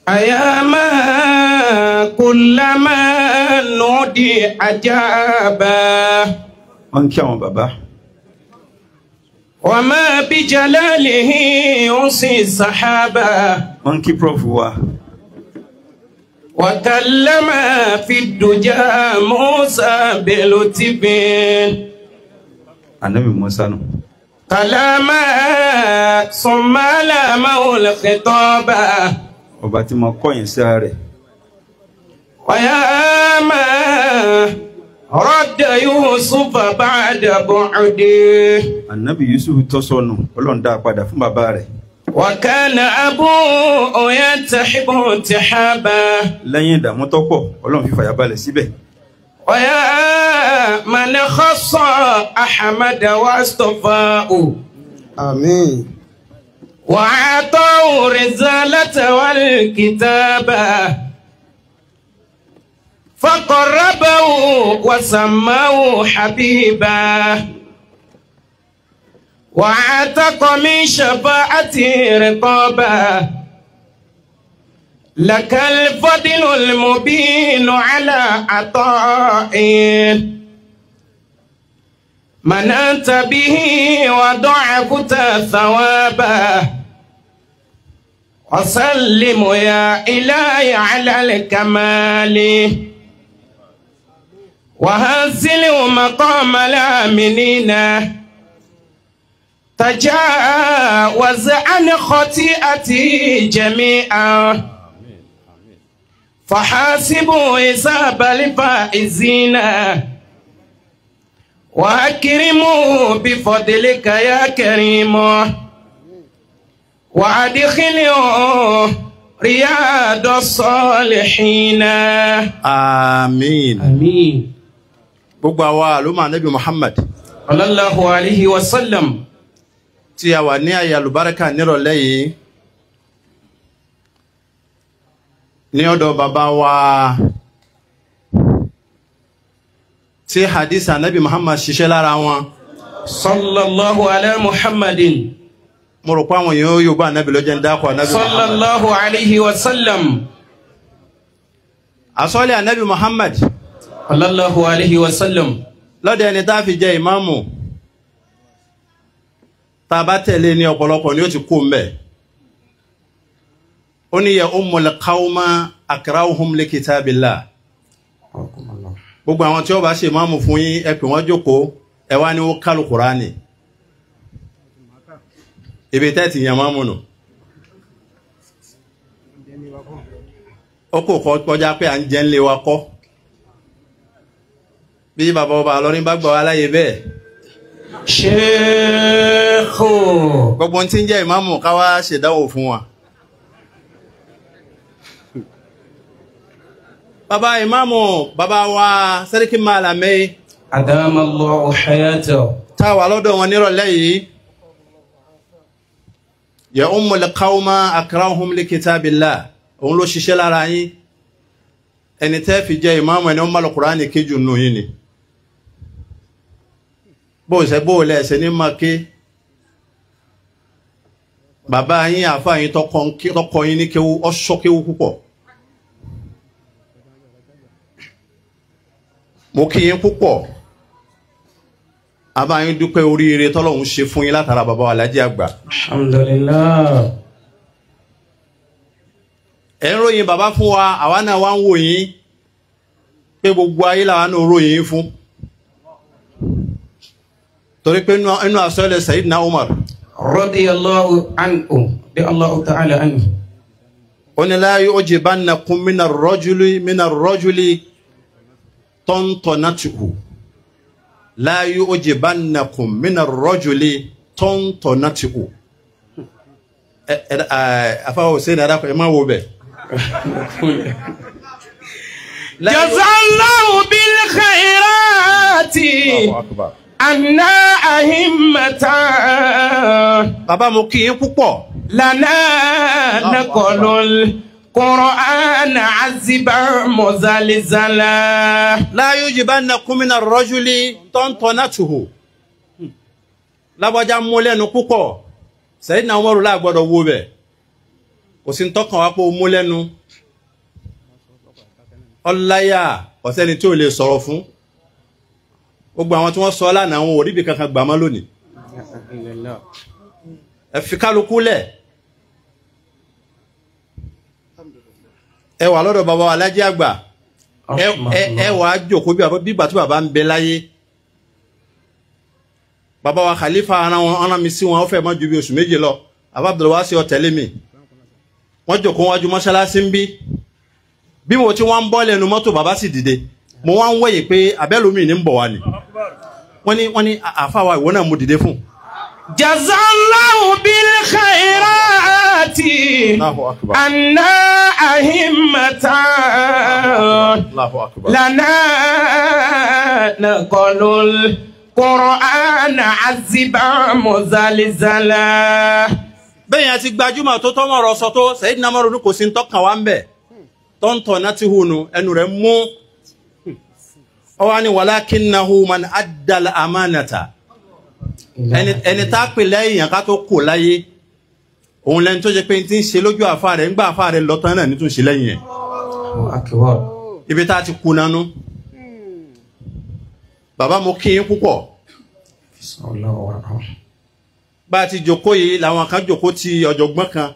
أياما كلما نودي عجابا. Wọ́n kí àwọn bàbá. وما بجلاله يوصي السحابة. Wọ́n kí prof wa. وكلم في الدجى موسى بلطف. Ànábì Musa nù. كلاما ثم لامه الخطاب. Ọba tí mo kọ̀yìn sí ara rẹ̀. ويا ما رد يوسف بعد بعده. Ànábì Yusuf tó sọnù, Ọlọ́run dá a padà fún bàbá rẹ̀. وكان أبوه ينتحب انتحابا. Lẹ́yìn ìdààmú tó pọ̀, Ọlọ́run fi fàyàbalẹ̀ síbẹ̀. ويا من خص أحمد واصطفاه. آمين. وأعطاه الرسالة والكتابة. فقربه وسماه حبيبا. وعتق من شفاعته رقابا. لك الفضل المبين على عطائه. من أنت به وضعفت ثوابا. وسلم يا إلهي على الكمال. وهزل مقام الآمنين. تجاوز عن خطيئتي جميعا. فحاسبوا حساب الفائزين. وأكرموا بفضلك يا كريم. وأدخلوا رياض الصالحين. آمين. آمين. Gbogbo àwa àlùmọ́ Ànábì Muhammad sallallahu alayhi wa sallam tí a wà ní àyè àlùbáríkà nírọ̀lẹ́ yìí ní ọ̀dọ̀ bàbá wa tí hadith Ànábì Muhammad ṣiṣẹ́ lára wọn. Sallallahu ala Muhammadin. Mo rò pé àwọn èèyàn yóò bá Ànábì lọ́jọ́ ń dákọ̀ Ànábì Muhammad. Sallallahu alayhi wa sallam. Àsọ́lẹ̀ Ànábì Muhammad. Sallallahu alayhi wa sallam. Lọ́dọ̀ ẹni tá fi jẹ ìmáàmù tá a bá tẹ̀lé ní ọ̀pọ̀lọpọ̀ ni ó ti kú mbẹ̀. Ó ní ya ummul qawma akra'uhum li kitabillah. Gbogbo àwọn tí ó bá ṣe ìmáàmù fún yín ẹ pè wọ́n jókòó ẹ wá ní ó kálù Kùránì. Ibi tẹ́ ti yan máàmù nù. Ó kò kọjá pé à ń jẹ́ ń lé wa kọ́. Bí bàbá ọba Ìlọrin bá gbà wá láyé bẹ́ẹ̀. Ṣéèkù. Gbogbo ohun tí ń jẹ́ ìmáàmù ká wá ṣèdánwò fún wa. Bàbá ìmáàmù bàbá wa Sẹ́ríkì Málàmí. Adamallahu hayatahu. Tá a wà lọ́dọ̀ wọn nírọ̀lẹ́ yìí. Ya ummul qawma akra'uhum li kitabillah. Òun ló ṣiṣẹ́ lára yín. Ẹni tẹ́ fi jẹ́ ìmáàmù ẹni ó ń bá lọ Kùránì kéjù nù yín ni. Bóòsẹ̀ bóòlẹ̀ ẹ̀sẹ̀ ní máa ké. Bàbá yín àfáà yín tọkọ yín ní kéwú, ọ̀ṣọ́ kéwú púpọ̀. Mo kí yín púpọ̀. Àbá yín dúpẹ́ oríire tọ́lọ́hun ṣe fún yín látara bàbá wa Alhaji Àgbà. Alhamdulillah. Ẹ̀ ń ròyìn bàbá fún wa, àwa náà wá ń wò yín pé gbogbo ayé làwa náà ròyìn fún. Torí pé inú àsọlẹ̀ Sayyidina Umar radiyallahu anhu, radiyallahu ta'ala anhu. Ó ní la yu'jibannakum mina rrajuli tantanatuhu. La yu'jibannakum mina rrajuli tantanatuhu. Afáwọ̀ sí ní adákọ̀ ẹ má wo bẹ̀. Jazallahu bil khairati anna ahimmata. Bàbá mo kí yín púpọ̀. Lana naqulul Qur'ana aziban muzalzala. La yujibannakum mina rrajuli tantanatuhu. Lábọ́já mú lẹ́nu púpọ̀. Sayyidina Umaru la gbọ́dọ̀ wo bẹ̀. Kò sí ń tọ́kàn wá pé ó mú lẹ́nu. Ọláyà ọ̀sẹ́ni tí ò lè sọ̀rọ̀ fún. Gbogbo àwọn tí wọ́n sọ lánàá wọn ò ríbi kankan gbà mọ́ lónìí. Ẹ fi kálukú lẹ̀. Ẹ wà lọ́dọ̀ bàbá wa Alhaji Àgbà. Ẹ wà á jókòó bí ìgbà tí bàbá ń bẹ láyé. Bàbá wa Khalifa ara wọn ọ̀nà mi sí wọn ó fẹ́ mọ́ ju bí oṣù méje lọ. Bàbá Abdulwasi ó tẹ̀lé mi. Wọ́n jókòó wájú mọ́ṣáláṣí ń bí. Bí mo ti wọ́n ń bọ́ lẹ́nu mọ́tò bàbá sì dìde. Mo wá ń wẹ̀yìn pé abẹ́lómi ní ń bọ̀ wá ni. Wọ́n ní àfáwà ìwọ náà mo dìde fún. Jazallahu bil khairati anna ahimmatan lana naqalul Qur'ana aziban muzalzala. Bẹ́ẹ̀ yẹn ti gbajúmọ̀ tó tọ́mọ̀ ọ̀rọ̀ sọ tó Sayyidina Umaru kò sí ń tọ́kàn wá ń bẹ̀. Tọ́ntọ̀ náà ti hùnù ẹnu rẹ̀ mú. Ọwọ́ ni walakinnahu man addal amanata. Ẹni tá a pè lẹ́yìn yẹn ká tó kò láyé. Òun lẹni tó jẹ́ pé ti ń ṣe lójú àfa rẹ̀ ńgbà àfa rẹ̀ lọ́tàn náà ní tún ṣe lẹ́yìn ẹ̀. Ibi tá a ti kú nánú. Bàbá mo kí yín púpọ̀. Bá a ti jókòó yìí làwọn kan jókòó ti ọ̀jọ̀gbọ́n kan.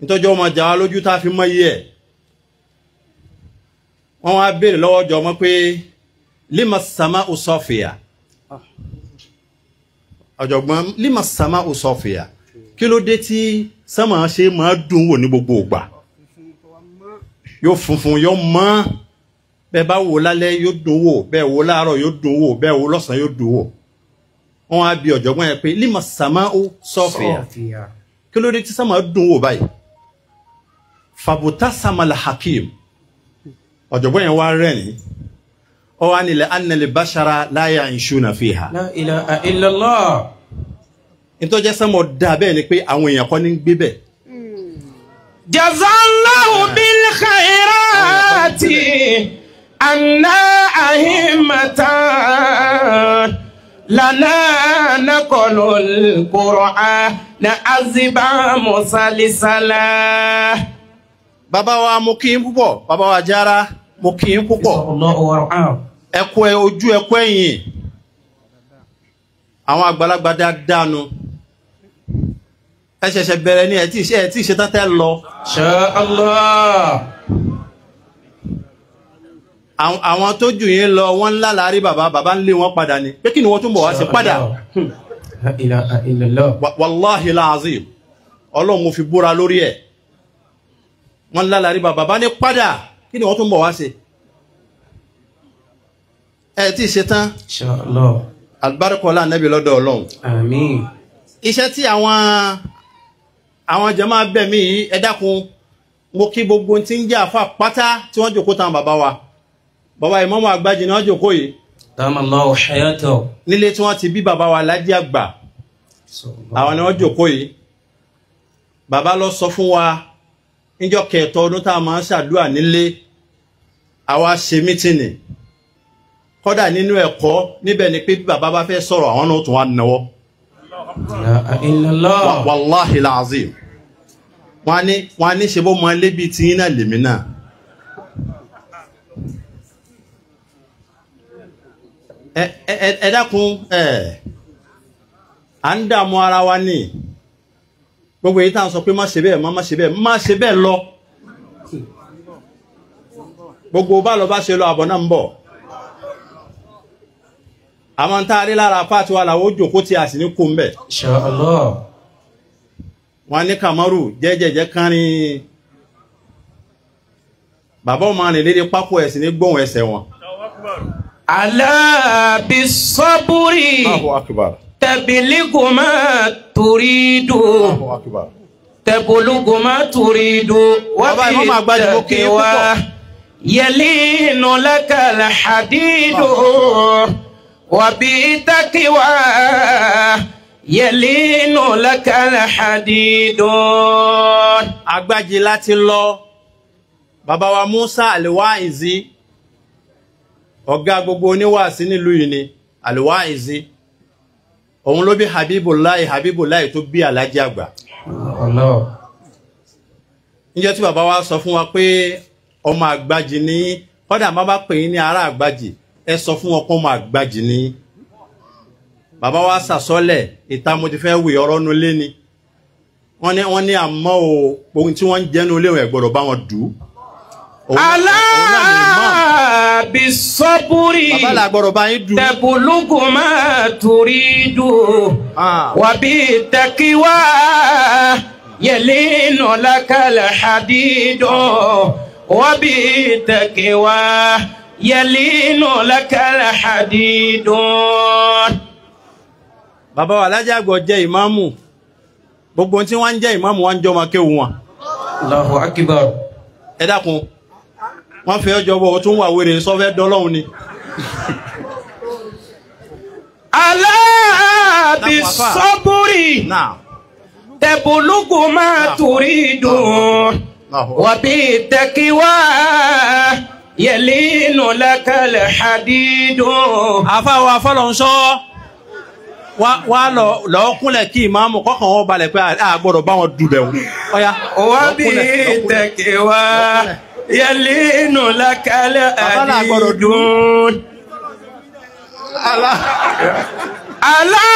Nítọ́jọ́ ọmọ jà wá lójú tá a fi mọ iye ẹ̀. Wọ́n wá béèrè lọ́wọ́ ọjọ́ ọmọ pé lima sama usọ́fìyà. Ọ̀jọ̀gbọ́n lima sama usọ́fìyà. Kí ló dé tí sánmà ṣe máa dùn wò ní gbogbo ìgbà? Yóò funfun yóò mọ́. Bẹ́ẹ̀ bá wò lálẹ́ yóò dùn wò, bẹ́ẹ̀ wò láàárọ̀ yóò dùn wò, bẹ́ẹ̀ wò lọ́sàn-án yóò dùn wò. Wọ́n wá bi ọ̀jọ̀gbọ́n yẹn pé lima sama usọ́fìyà. Kí ló dé tí sánmà dùn wò báyìí? Fàbùtà samal hakim. Ọ̀jọ̀gbọ́n yẹn wá rẹ́rìn-ín. Ó wá nílẹ̀ annal bashara la ya'ishuna fiha. La ilaha illallah. Ìtọ́jẹ́ sánmọ̀ dà bẹ́ẹ̀ ni pé àwọn èèyàn kọ́ ní gbé bẹ̀. Jazallahu bil khairati anna ahimmatan lana naqalul Qur'ana aziban musalisala. Bàbá wa mo kí yín púpọ̀, bàbá wa Jára mo kí yín púpọ̀. Ẹ kú ojú ẹ kú ẹ̀yìn. Àwọn àgbàlagbà dáadáa nu. Ẹ ṣẹ̀ṣẹ̀ bẹ̀rẹ̀ ní ẹ tí ṣe tán tẹ́ lọ. Insha Allah. Àwọn tó jù yín lọ wọ́n ńlá láàrí bàbá, bàbá ń lé wọn padà ni. Pé kí ni wọ́n tún bọ̀ wá sí padà? La ilaha illallah. Wallahi lazim. Ọlọ́run mo fi búra lórí ẹ̀. Wọ́n ńlá láàrí bàbá, bàbá ní padà. Kí ni wọ́n tún bọ̀ wá sí? Ẹ tí ṣe tán. Insha Allah. Albarkola Nabi lọ́dọ̀ Ọlọ́run. Àmín. Iṣẹ́ tí àwọn jàmáà bẹ̀ mí yìí, ẹ dákun, mo kí gbogbo tí ń jẹ́ àfà pátá tí wọ́n jókòó tán bàbá wa. Bàbá Ìmáàmù Àgbàjì náà jókòó yìí. Damallahu hayatahu. Nílé tí wọ́n ti bí bàbá wa Alhaji Àgbà. Àwọn ni wọ́n jókòó yìí. Bàbá lọ sọ fún wa níjọ́ kẹtọ ọdún tá a máa ń ṣàdúrà nílé. Àwa ṣe mítìnì. Kódà nínú ẹ̀kọ́ níbẹ̀ ni pé bí bàbá bá fẹ́ sọ̀rọ̀ àwọn náà tún wá náwó. Wàláhì láàzìm. Wọ́n á ní ṣe bó mọ lébi tí yín náà lèmi náà. Ẹ dákun ẹ̀ à ń dààmú ara wa ní. Gbogbo èyí tá à ń sọ pé má ṣe bẹ́ẹ̀ má ṣe bẹ́ẹ̀ má ṣe bẹ́ẹ̀ lọ. Gbogbo bá lọ bá ṣe lọ àbọ̀ náà ń bọ̀. Àwọn tá a rí lára apá àti wa làwọn ó jókòó tí a sì ní kó ń bẹ̀. Insha Allah. Wọ́n ní Kamaru jẹ́jẹ̀jẹ́ kánrin. Bàbá ọmọ rìn lédè pákó ẹ̀sìn ní gbóhùn ẹsẹ̀ wọn. Ala bis-sabri. Allahu akbar. Tabligu ma turidu. Allahu akbar. Tabligu ma turidu. Bàbá Ìmáàmù Àgbàjì mo kí yín púpọ̀. Yalinu lakal hadidu. وبالتقوى يلين لك الحديد. Àgbàjì láti lọ. Bàbá wa Musa Al-Waizi, ọ̀gá gbogbo oníwàásí nílùú yìí ni Al-Waizi. Òun ló bí Habibullahi, Habibullahi tó bí Alhaji Àgbà. Níjọ́ tí bàbá wa sọ fún wa pé ọmọ Àgbàjì ní, kódà má bá pè yín ní ará Àgbàjì, ẹ sọ fún wọn kó máa gbajì ní. Bàbá wa sàsọ́lẹ̀ ìta mo ti fẹ́ wí ọ̀rọ̀ nu lé ni. Wọ́n ní àmọ́ o, ohun tí wọ́n ń jẹ́nu lé wọn ẹ̀ gbọ́dọ̀ bá wọn dù ú. Alá bisaburi. Bàbá là gbọ́dọ̀ bá yín dù ú. Tẹ̀bùlùkù máa torí dù. Wàbí tẹ̀kíwá yẹlẹ́nu lákàlẹ̀ hadídọ̀. Wàbí tẹ̀kíwá yẹlẹ́nu lákàlẹ̀ hadídọ̀. Bàbá wa Alhaji Àgbà jẹ́ ìmáàmù. Gbogbo tí wọ́n ń jẹ́ ìmáàmù wọ́n ń jọ máa kéwu wọn. Allahu akbar. Ẹ dákun, wọ́n fẹ́ ọjọ́ bọ̀ tún wà wèrè sọ́fẹ́ dọ́lọ́hun ni. Alá bisaburi. Tẹ̀bùlùkù máa torí dùn. Wàbí tẹ̀kíwá yẹlẹ́nu lákàlẹ̀ hadídùn. Àfáwọn afọlọ́nṣọ́ wá lọ kúnlẹ̀ kí ìmáàmù kọ́kàn wọn balẹ̀ pé a gbọ́dọ̀ bá wọn dùbẹ̀ wọn. Ọ̀yá. Wàbí tẹ̀kíwá yẹlẹ́nu lákàlẹ̀ hadídùn. Alá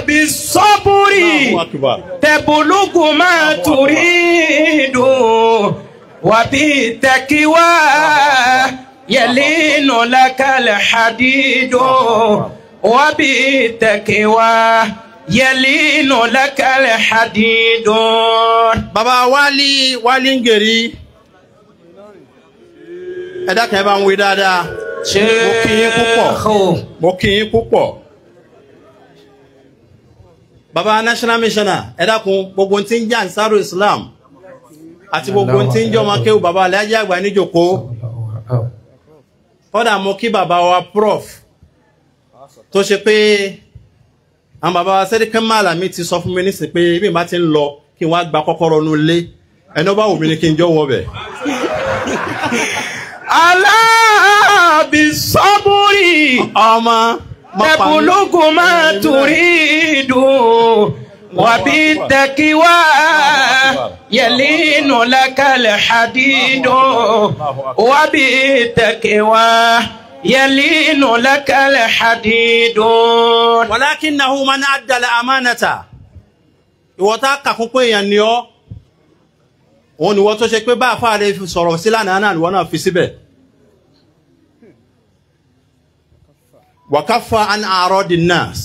bisaburi. Tẹ̀bùlùkù máa torí dùn. Wàbí tẹ̀kíwá yẹlẹ́nu lákàlẹ̀ hadídùn. Wàbí tẹ̀kíwá yẹlẹ́nu lákàlẹ̀ hadídùn. Bàbá Wálí ń gèrè. Ẹ dákun ẹ bá ń wí dáadáa. Mo kí yín púpọ̀. Mo kí yín púpọ̀. Bàbá National Missioner, ẹ dákun gbogbo tí ń jẹ́ Ansaru Islam àti gbogbo tí ń jẹ́ ọmọ kéwù bàbá Alhaji Àgbà níjòkó. Kódà mo kí bàbá wa Prof tó ṣe pé àwọn bàbá wa Sẹ́ríkì Málàmí ti sọ fún mi nísìnyí pé bí n bá ti ń lọ kí n wá gba kọ́kọ́rọ́ nu ilé ẹni ó bá wù mí ni kí n jọ wọ bẹ̀. Alá bisaburi. Ọmọ. Tẹ̀bùlùkù máa torí dùn. Wàbí tẹ̀kíwá yẹlẹ́nu lákàlẹ̀ hadídùn. Wàbí tẹ̀kíwá yẹlẹ́nu lákàlẹ̀ hadídùn. Walakinnahu man addal amanata. Ìwọ tá kàkún pé èèyàn ni ọ́. Òun ni wọ́n tó ṣe pé bá àfáà rẹ̀ sọ̀rọ̀ sí lánàá náà ni wọ́n náà fi síbẹ̀. Wàkáfà an àròdì nas.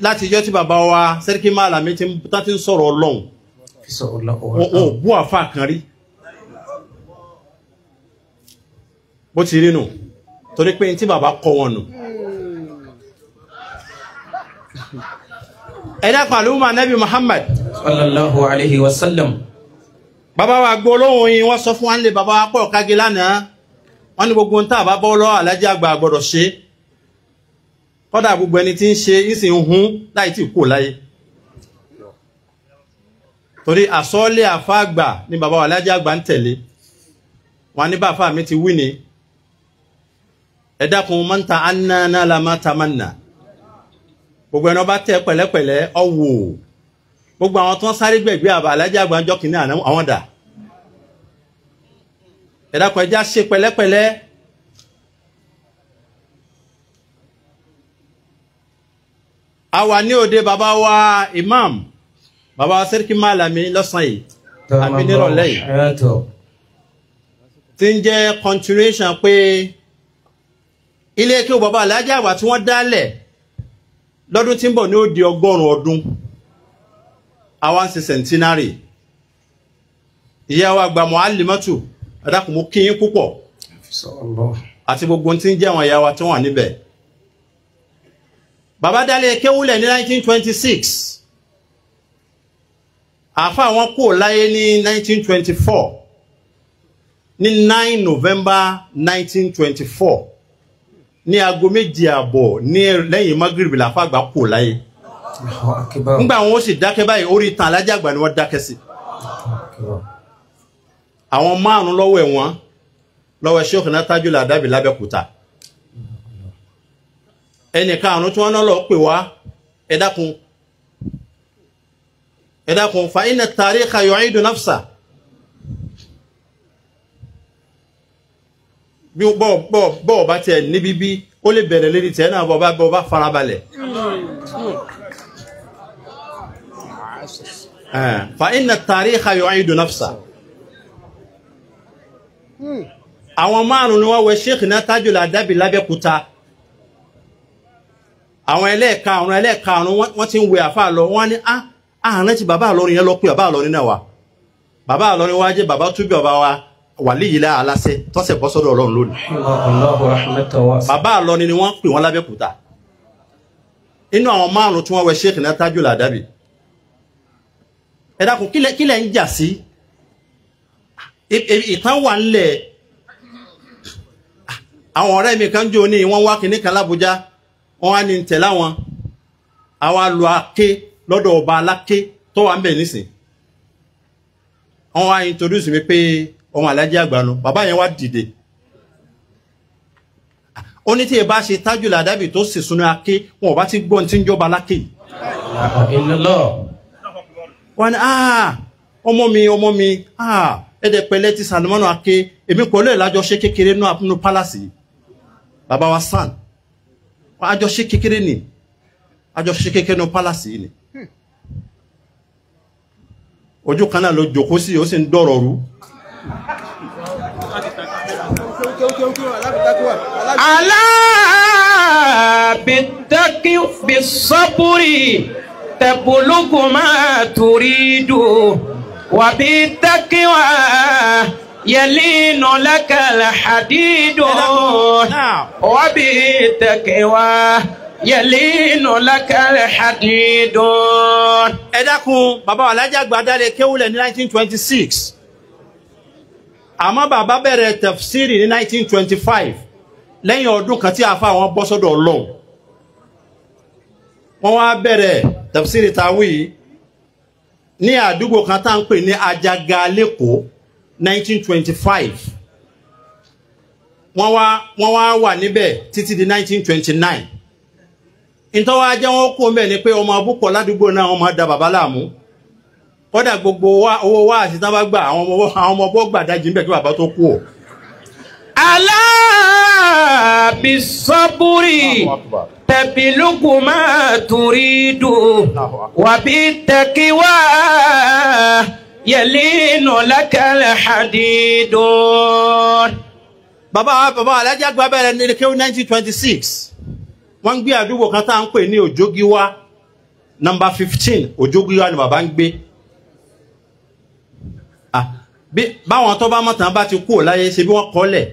Láti yọ́ tí bàbá wa Sẹ́ríkì Málàmí tí ń sọ̀rọ̀ Ọlọ́run. Wọn ò bú àfáà kan rí. Bó ti rí nù, torí pé tí bàbá kọ wọn nù. Ẹ dákun àlùmọ́ Ànábì Muhammad. Sallallahu alayhi wa sallam. Bàbá wa gbọ́ olóhùn yìí, wọ́n sọ fún wa nílé bàbá wa pọ̀ kági lánàá. Wọ́n ní gbogbo ń tà bá bọ́ lọ́wọ́ Alhaji Àgbà gbọ́dọ̀ ṣe. Kọ́dà gbogbo ẹni tí ń ṣe ń sì ń hún láì tí kò láyé. Torí àsọ́ọ́lé àfa àgbà ni bàbá wa Alhaji Àgbà ń tẹ̀lé. Wọ́n ní bàfà mi ti wí ni. Ẹ dákun man ta'anna nala ma tamanna. Gbogbo ẹni ọba tẹ pẹ̀lẹ́pẹ̀lẹ́ ọwọ́. Gbogbo àwọn tó ń sáré gbẹ̀gbẹ́ àbá Alhaji Àgbà ń jọ́ kìíní àwọn dà. Ẹ dákun ẹjá ṣe pẹ̀lẹ́pẹ̀lẹ́. A wà ní òde bàbá wa Imam, bàbá wa Sẹ́ríkì Málàmí lọ́sàn yìí, àbí nírọ̀lẹ́ yìí. Tí ń jẹ́ continuation pé ilé kí o bàbá Alhaji Àgbà tí wọ́n dálẹ̀ lọ́dún tí ń bọ̀ ní ó di 100 ọdún. Àwa ń ṣe centenary. Ìyá wa àgbà Muallimatu, ẹ dákun mo kí yín púpọ̀. Àti gbogbo tí ń jẹ́ àwọn ìyá wa tí wọ́n wà níbẹ̀. Bàbá dálé kéwúlẹ̀ ní 1926. Àfá wọn kúrò láyé ní 1924. Ní 9 November 1924. Ní aago 2:30 ní lẹ́yìn Magrib làfá àgbà kúrò láyé. Nígbà wọn ó sì dákẹ́ báyìí, orí ìtàn Alhaji Àgbà ni wọ́n dákẹ́ sí. Àwọn 5 lọ́wọ́ ẹ̀wọ̀n lọ́wọ́ Sheikh Tajul Adabi lábẹ́kúta. Ẹnìkan àrùn tí wọ́n náà lọ pè wá, ẹ dákun ẹ dákun, fa inna tarikha yu'idu nafsa. Bí bọ́ọ̀ bá tiẹ̀ ní bíbí ó lè bẹ̀rẹ̀ lérí tiẹ̀ náà bọ́ọ̀ bá farabalẹ̀. Fa inna tarikha yu'idu nafsa. Àwọn márùn-ún ni wọ́n wẹ Sheikh náà Tajul Adabi lábẹ́kúta. Àwọn ẹlẹ́ẹ̀karùn-ún wọ́n ti ń wẹ àfa lọ, wọ́n ní àárín ti bàbá àlọ́rin yẹn lọ pé bàbá àlọ́rin náà wà. Bàbá àlọ́rin wá jẹ́ bàbá túbí bàbá wa wàlíyìí lá aláṣẹ tọ́sẹ̀ bọ́ sọ́dọ̀ Ọlọ́run lónìí. Bàbá àlọ́rin ni wọ́n pè wọ́n lábẹ́kúta. Inú àwọn márùn-ún tí wọ́n wẹ Sheikh náà Tajul Adabi. Ẹ dákun, kílẹ̀ ń jà sí? Ìtàn wà ńlẹ̀. Àwọn ọ̀rẹ́ mi kan jò ní wọ́n wá kìnní kan lábújá, wọ́n wá ní tẹ̀lá wọn. Àwa lọ aké lọ́dọ̀ ọba aláké tó wà ń bẹ̀ nísìn. Wọ́n wá introduce mi pé ọmọ Aláàjì Àgbà nu. Bàbá yẹn wá dìde. Ó ní tí ẹ bá ṣe Tajul Adabi tó sì súnú aké, wọn ò bá ti gbọ́n tí ń jọba aláké yìí. Wọ́n ní ọmọ mi ẹ̀dẹ̀ pẹ̀lẹ́ ti Salimanu Ake, èmi pẹ̀lú ẹ̀ lájọṣe kékeré nínú pálásì. Bàbá wa sàn, àjọṣe kékeré ni, àjọṣe kékeré nínú pálásì ni. Ojú kan náà ló jókòó sí, ó sì ń dọ̀rọ̀ rú. Alá bìtẹ́kì bisaburi tẹ̀bùlùkù máa turidu wàbí tẹ́kíwá yẹlínú lẹ́kẹ̀lẹ̀ hadidu wàbí tẹ́kíwá yẹlínú lẹ́kẹ̀lẹ̀ hadidu. Ẹ dákun, bàbá Aláàjì Àgbà dálé kéwúlẹ̀ ní 1926. Àmọ́ bàbá bẹ̀rẹ̀ tafsiri ní 1925 lẹ́yìn ọdún kan tí àfa àwọn bọ́ sọ́dọ̀ Ọlọ́run. Wọ́n wá bẹ̀rẹ̀ tafsiri tàwí ní àdúgbò kan tá ń pè ní Ajaga lẹ́kọ̀ọ́ 1925. Wọ́n wá wà níbẹ̀ títí di 1929. Ìtọ́wá jẹ́ wọ́n kó mẹ́ ni pé ọmọ abúkọ̀ ládùúgbò náà wọ́n máa da bàbá láàmú. Kódà gbogbo owó wá àti tán bá gbà àwọn ọmọ ọbọ̀ gbà dájí níbẹ̀ kí bàbá tó kú o. Alá bisaburi tẹ̀bílùkù máa turidu wàbí tẹ̀kíwá yẹlínú lẹ́kẹ̀lẹ̀ hadidu. Bàbá Aláàjì Àgbà bẹ̀rẹ̀ ní kéwú 1926. Wọ́n ń gbé àdúgbò kan tá à ń pè ní Òjògíwá, nọ́mbà 15 Òjògíwá ni bàbá ń gbé. Báwọn tó bá mọ̀tàn bá ti kú ò láyé ṣe bí wọ́n kọ́lẹ̀.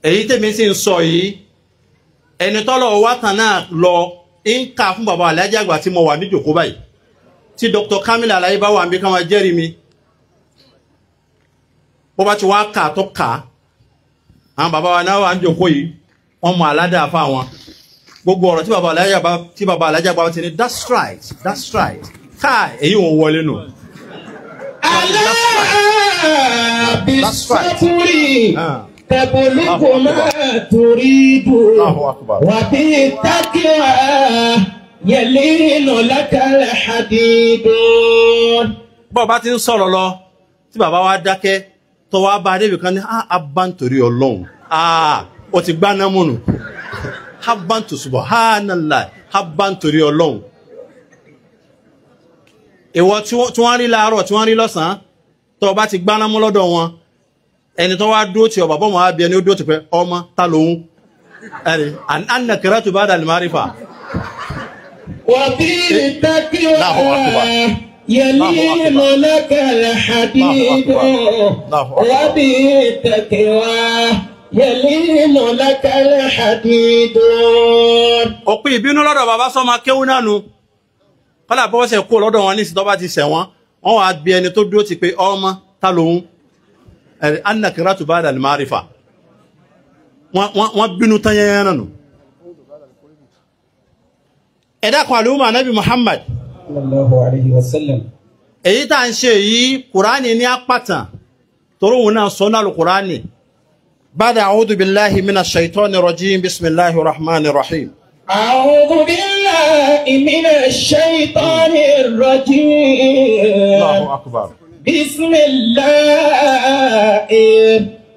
Èyí tèmi sì ń sọ yìí, ẹni tọ́lọ̀ wá tàn náà lọ ń kà fún bàbá Aláàjì Àgbà tí mo wà níjòkó báyìí. Tí Dr. Kamil Alaye bá wà níbi ká máa jẹ́rìí mi. Bó bá ti wá kà tó kà, àwọn bàbá wa náà wà níjòkó yìí, wọ́n mọ aládàá fáwọn. Gbogbo ọ̀rọ̀ tí bàbá Aláàjì Àgbà ti ní that's right, that's right. Káà èyí ò wọlé nù. Alá bisaburi tẹ̀bùlùkù máa turidu wàbí tẹ́kíwá yẹlínú lẹ́kẹ̀lẹ̀ hadidu. Bọ́ọ̀ bá ti ń sọ̀rọ̀ lọ tí bàbá wa dákẹ́ tó wá bá débi kan ní abá nítorí Ọlọ́run, ó ti gbá náà múnu, abá tó subhanallah, abá nítorí Ọlọ́run. Ìwọ tí wọ́n rí láàárọ̀ tí wọ́n rí lọ́sàn-án tó bá ti gbáná mú lọ́dọ̀ wọn, ẹni tó wá dúró tí ọba bọ́mọ̀ ábí ẹni ó dúró ti pẹ́ ọmọ ta lòun ẹni annakiratu ba'da al-ma'rifa. Wàbí tẹ́kíwá yẹlínú lẹ́kẹ̀lẹ̀ hadidu wàbí tẹ́kíwá yẹlínú lẹ́kẹ̀lẹ̀ hadidu. Òpin ìbínú lọ́dọ̀ bàbá sọ́mọ kéwú náà nu. Kọ́lá bọ́wọ́ sẹ̀ kó lọ́dọ̀ wọn ní ìsìn tó bá ti sẹ̀ wọ́n, wọ́n wá bí ẹni tó dúró ti pé ọmọ ta lòun annakiratu ba'da al-ma'rifa. Wọ́n bínú tán yẹn náà nù. Ẹ dákun, àlùmọ̀ Ànábì Muhammad sallallahu alayhi wa sallam. Èyí tá à ń ṣe yìí, Kùránì ní apàtàn torí òun náà sọ náà lù Kùránì. Ba'da a'udhu billahi minash shaitani rajim, bismillahir rahmanir rahim. أعوذ بالله من الشيطان الرجيم. Allahu akbar. بسم الله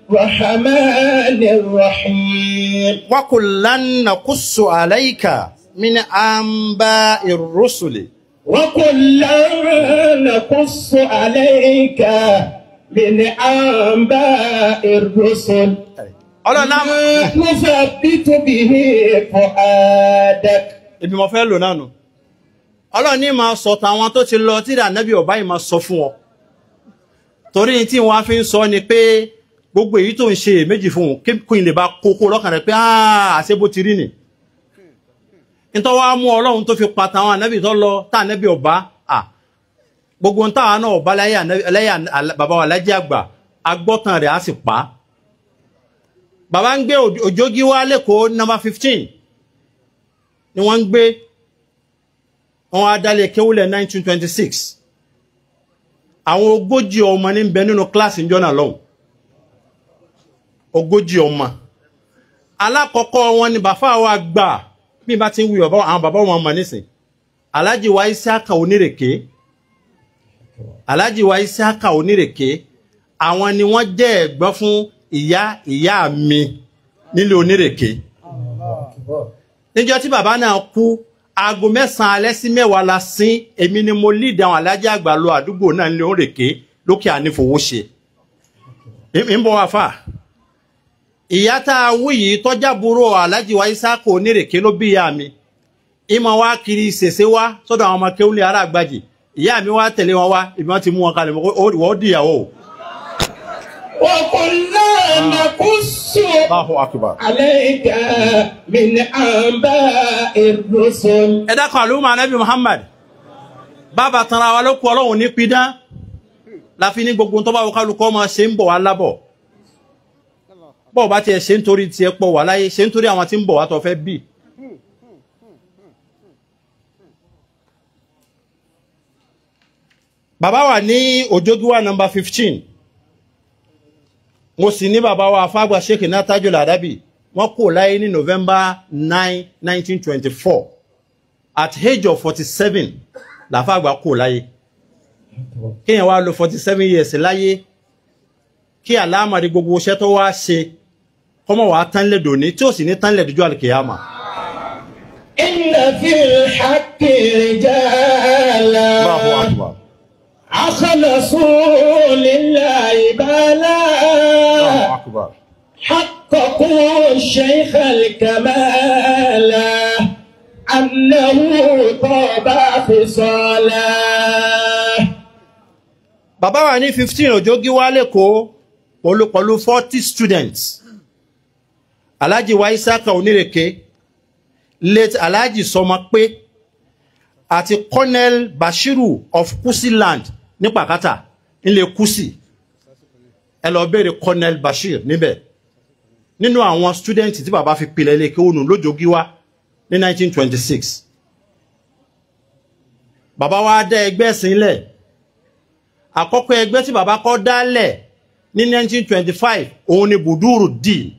الرحمن الرحيم. وكلا نقص عليك من أنباء الرسل. وكلا نقص عليك من أنباء الرسل ما نثبت به فؤادك. Ibi mo fẹ́ lò náà nù. Ọlọ́run ní máa sọ tàwọn tó ti lọ tí Ànábì ọba yìí máa sọ fún ọ. Torí tí wọ́n fi ń sọ ni pé gbogbo èyí tó ń ṣe méjì fún òun kí n lè bá kókó lọ́kàn rẹ̀ pé àṣẹ bó ti rí ni. Nítorí wàá mú Ọlọ́run tó fi pa tàwọn Ànábì tó lọ tá Ànábì ọba gbogbo ń táwọn náà ọba láyé bàbá wa Lájí Àgbà agbọ́tàn rẹ̀ á sì pa. Bàbá ń gbé Òjògíwá lẹ́kọ̀ọ́ nọ́mbà 15 ni wọ́n ń gbé. Wọ́n wá dálé kéwúlẹ̀ 1926. Àwọn 40 ọmọ ní bẹ nínú kíláàsì ìjọ náà lọ́hùn. 40 ọmọ. Alákọ̀ọ́kọ́ wọn ni bàfá wa gbà bí bá ti ń wí àwọn bàbá wọn mọ̀ nísìn. Alhaji wa Isiaka Onírèké. Alhaji wa Isiaka Onírèké. Àwọn ni wọ́n jẹ́ ẹ̀gbọ́n fún ìyá ìyá mi nílé Onírèké. Níjọ́ tí bàbá náà kú, aago 9 alẹ́ sí 10 la sín, èmi ni mo lead àwọn Alhaji Àgbà lọ àdúgbò náà nílé Onírèké lókè ànífowóṣe. Ń bọ̀ wá fà. Ìyá tá a wí yìí tọ́jábúrò Alhaji wa Isiaka Onírèké ló bí ìyá mi. Ìmọ̀ wá kiri ṣèṣe wá sọ́dọ̀ àwọn ọmọ kéwúlé ará àgbàjì. Ìyá mi wá tẹ̀lé wọn wá, ìbí wọn ti mú wọn kalẹ̀ mọ́ wọ́n dìyàwó. وكلا نقص عليك من أنباء الرسل. Ẹ dákun àlùmọ́ Ànábì Muhammad. Bàbá tanra wa ló kú Ọlọ́run ní pidán. La fi ní gbogbo tó bá wọ kálukọ́ máa ṣe ń bọ̀ wá lábọ̀. Bọ́ọ̀ bá tiẹ̀ ṣe ń torí tiẹ̀ pọ̀ wá láyé, ṣe ń torí àwọn tí ń bọ̀ wá tó fẹ́ bí. Bàbá wa ní Òjògíwá nọ́mbà 15. Mo sì ní bàbá wa Afágbà Sheikh Tajul Adabi. Wọ́n kú láyé ní November 9, 1924. At age of 47, làfáàgbà kú láyé. Kéèyàn wá lò 47 years láyé, kí àlámọ̀rí gbogbo iṣẹ́ tó wá ṣe kọ́mọ̀ wá tán lè dòní tí ó sì ní tán lè dójú àlùkìyámà. Inna fil haqqi rijala. Allahu akbar. Akhlasu lillahi bala. Allahu akbar. Haqqaqu shaykh al-kamala annahu taba fisala. Bàbá wa ní 15 Òjògíwá lẹ́kọ̀ọ́ pẹ̀lú 40 students. Alhaji wa Isiaka Onírèké, late Alhaji Sọmọpé àti Colonel Bashiru of Kusi land ní Pàkátà nílé Kusi. Ẹ lọ béèrè Colonel Bashir níbẹ̀. Nínú àwọn student tí bàbá fi pilẹ̀ ilé kéwònú l'Ójògíwá ní 1926. Bàbá wa dá ẹgbẹ́ sílẹ̀. Àkọ́kọ́ ẹgbẹ́ tí bàbá kọ́ dálẹ̀ ní 1925 òun ni Buduru Deen.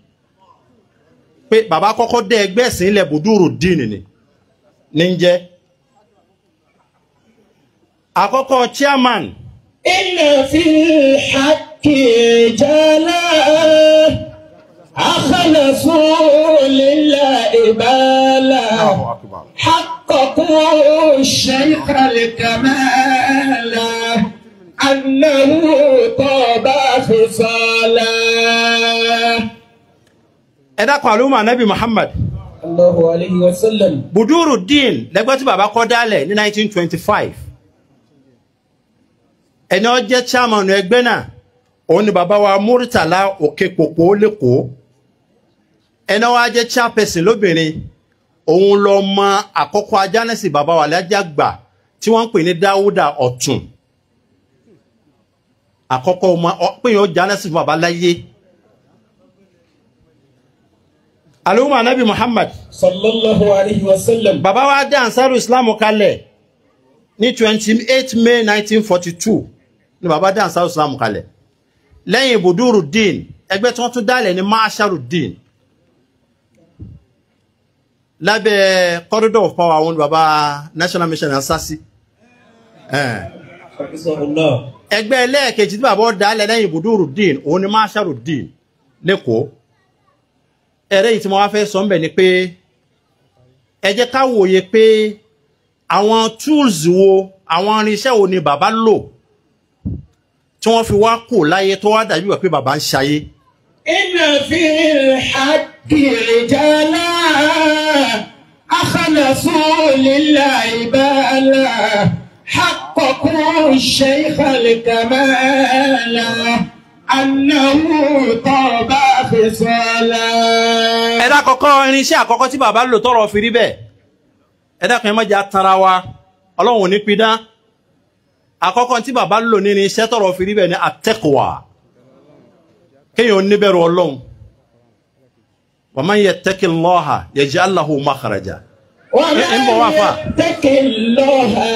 Pé bàbá kọ́kọ́ dá ẹgbẹ́ sílẹ̀ Buduru Deen ni ní ń jẹ́. Àkọ́kọ́ chairman. Inna fil haqqi jala akhlasu lillahi bala haqqaqu shaykh al-kamala annahu taba fisala. Ẹ dákun àlùmọ́ Ànábì Muhammad. Allahu alayhi wa sallam. Buduru Deen lẹ́gbẹ́ tí bàbá kọ́ dálẹ̀ ní 1925. Ẹni ó jẹ́ chairman ẹgbẹ́ náà òun ni bàbá wa Murtala Òkèpòpò lẹ́kọ̀ọ́. Ẹni ó wá jẹ́ chairperson lóbìnrin òun lọ mọ àkọ́kọ́ ajánẹ́sì bàbá wa Alhaji Àgbà tí wọ́n ń pè ní Dáúdà Ọ̀tún. Àkọ́kọ́ ọmọ pé yóò jánẹ́sì fún bàbá láyé. Àlùmọ́ Ànábì Muhammad sallallahu alayhi wa sallam. Bàbá wa dá Ansaru Islam kalẹ̀ ní 28 May 1942 ni bàbá dá Ansaru Islam kalẹ̀. Lẹ́yìn Buduru Deen ẹgbẹ́ tí wọ́n tún dálẹ̀ ní Masharu Deen. Lábẹ́ corridor of power àwọn bàbá National Mission Ansasi. Ẹgbẹ́ ẹlẹ́ẹ̀kejì tí bàbá dálẹ̀ lẹ́yìn Buduru Deen òun ni Masharu Deen. lẹ́kọ̀ọ́. Ẹ̀rẹ́ yìí tí mo wá fẹ́ sọ ń bẹ̀ ni pé ẹ jẹ́ ká wòye pé àwọn tools wo, àwọn irinṣẹ́ wo ni bàbá lò tí wọ́n fi wá kù láyé tó wá dàbí wà pé bàbá ń ṣayé. Inna fil haqqi rijala akhlasu lillahi bala haqqaqu shaykh al-kamala annahu taba fisala. Ẹ̀dá kọ̀kọ́ irinṣẹ́ àkọ́kọ́ tí bàbá lò tọrọ fi rí bẹ́ẹ̀. Ẹ̀dá kan ẹ má jẹ́ atara wa, Ọlọ́run ò ní pidán. Àkọ́kọ́ tí bàbá lò ní irinṣẹ́ tọrọ fi rí bẹ́ẹ̀ ni àtẹ́kọ̀wà. Kéèyàn níbẹ̀rù Ọlọ́run. Wa man yattaqillaha yaj'al lahu makhraja. Wa man yattaqillaha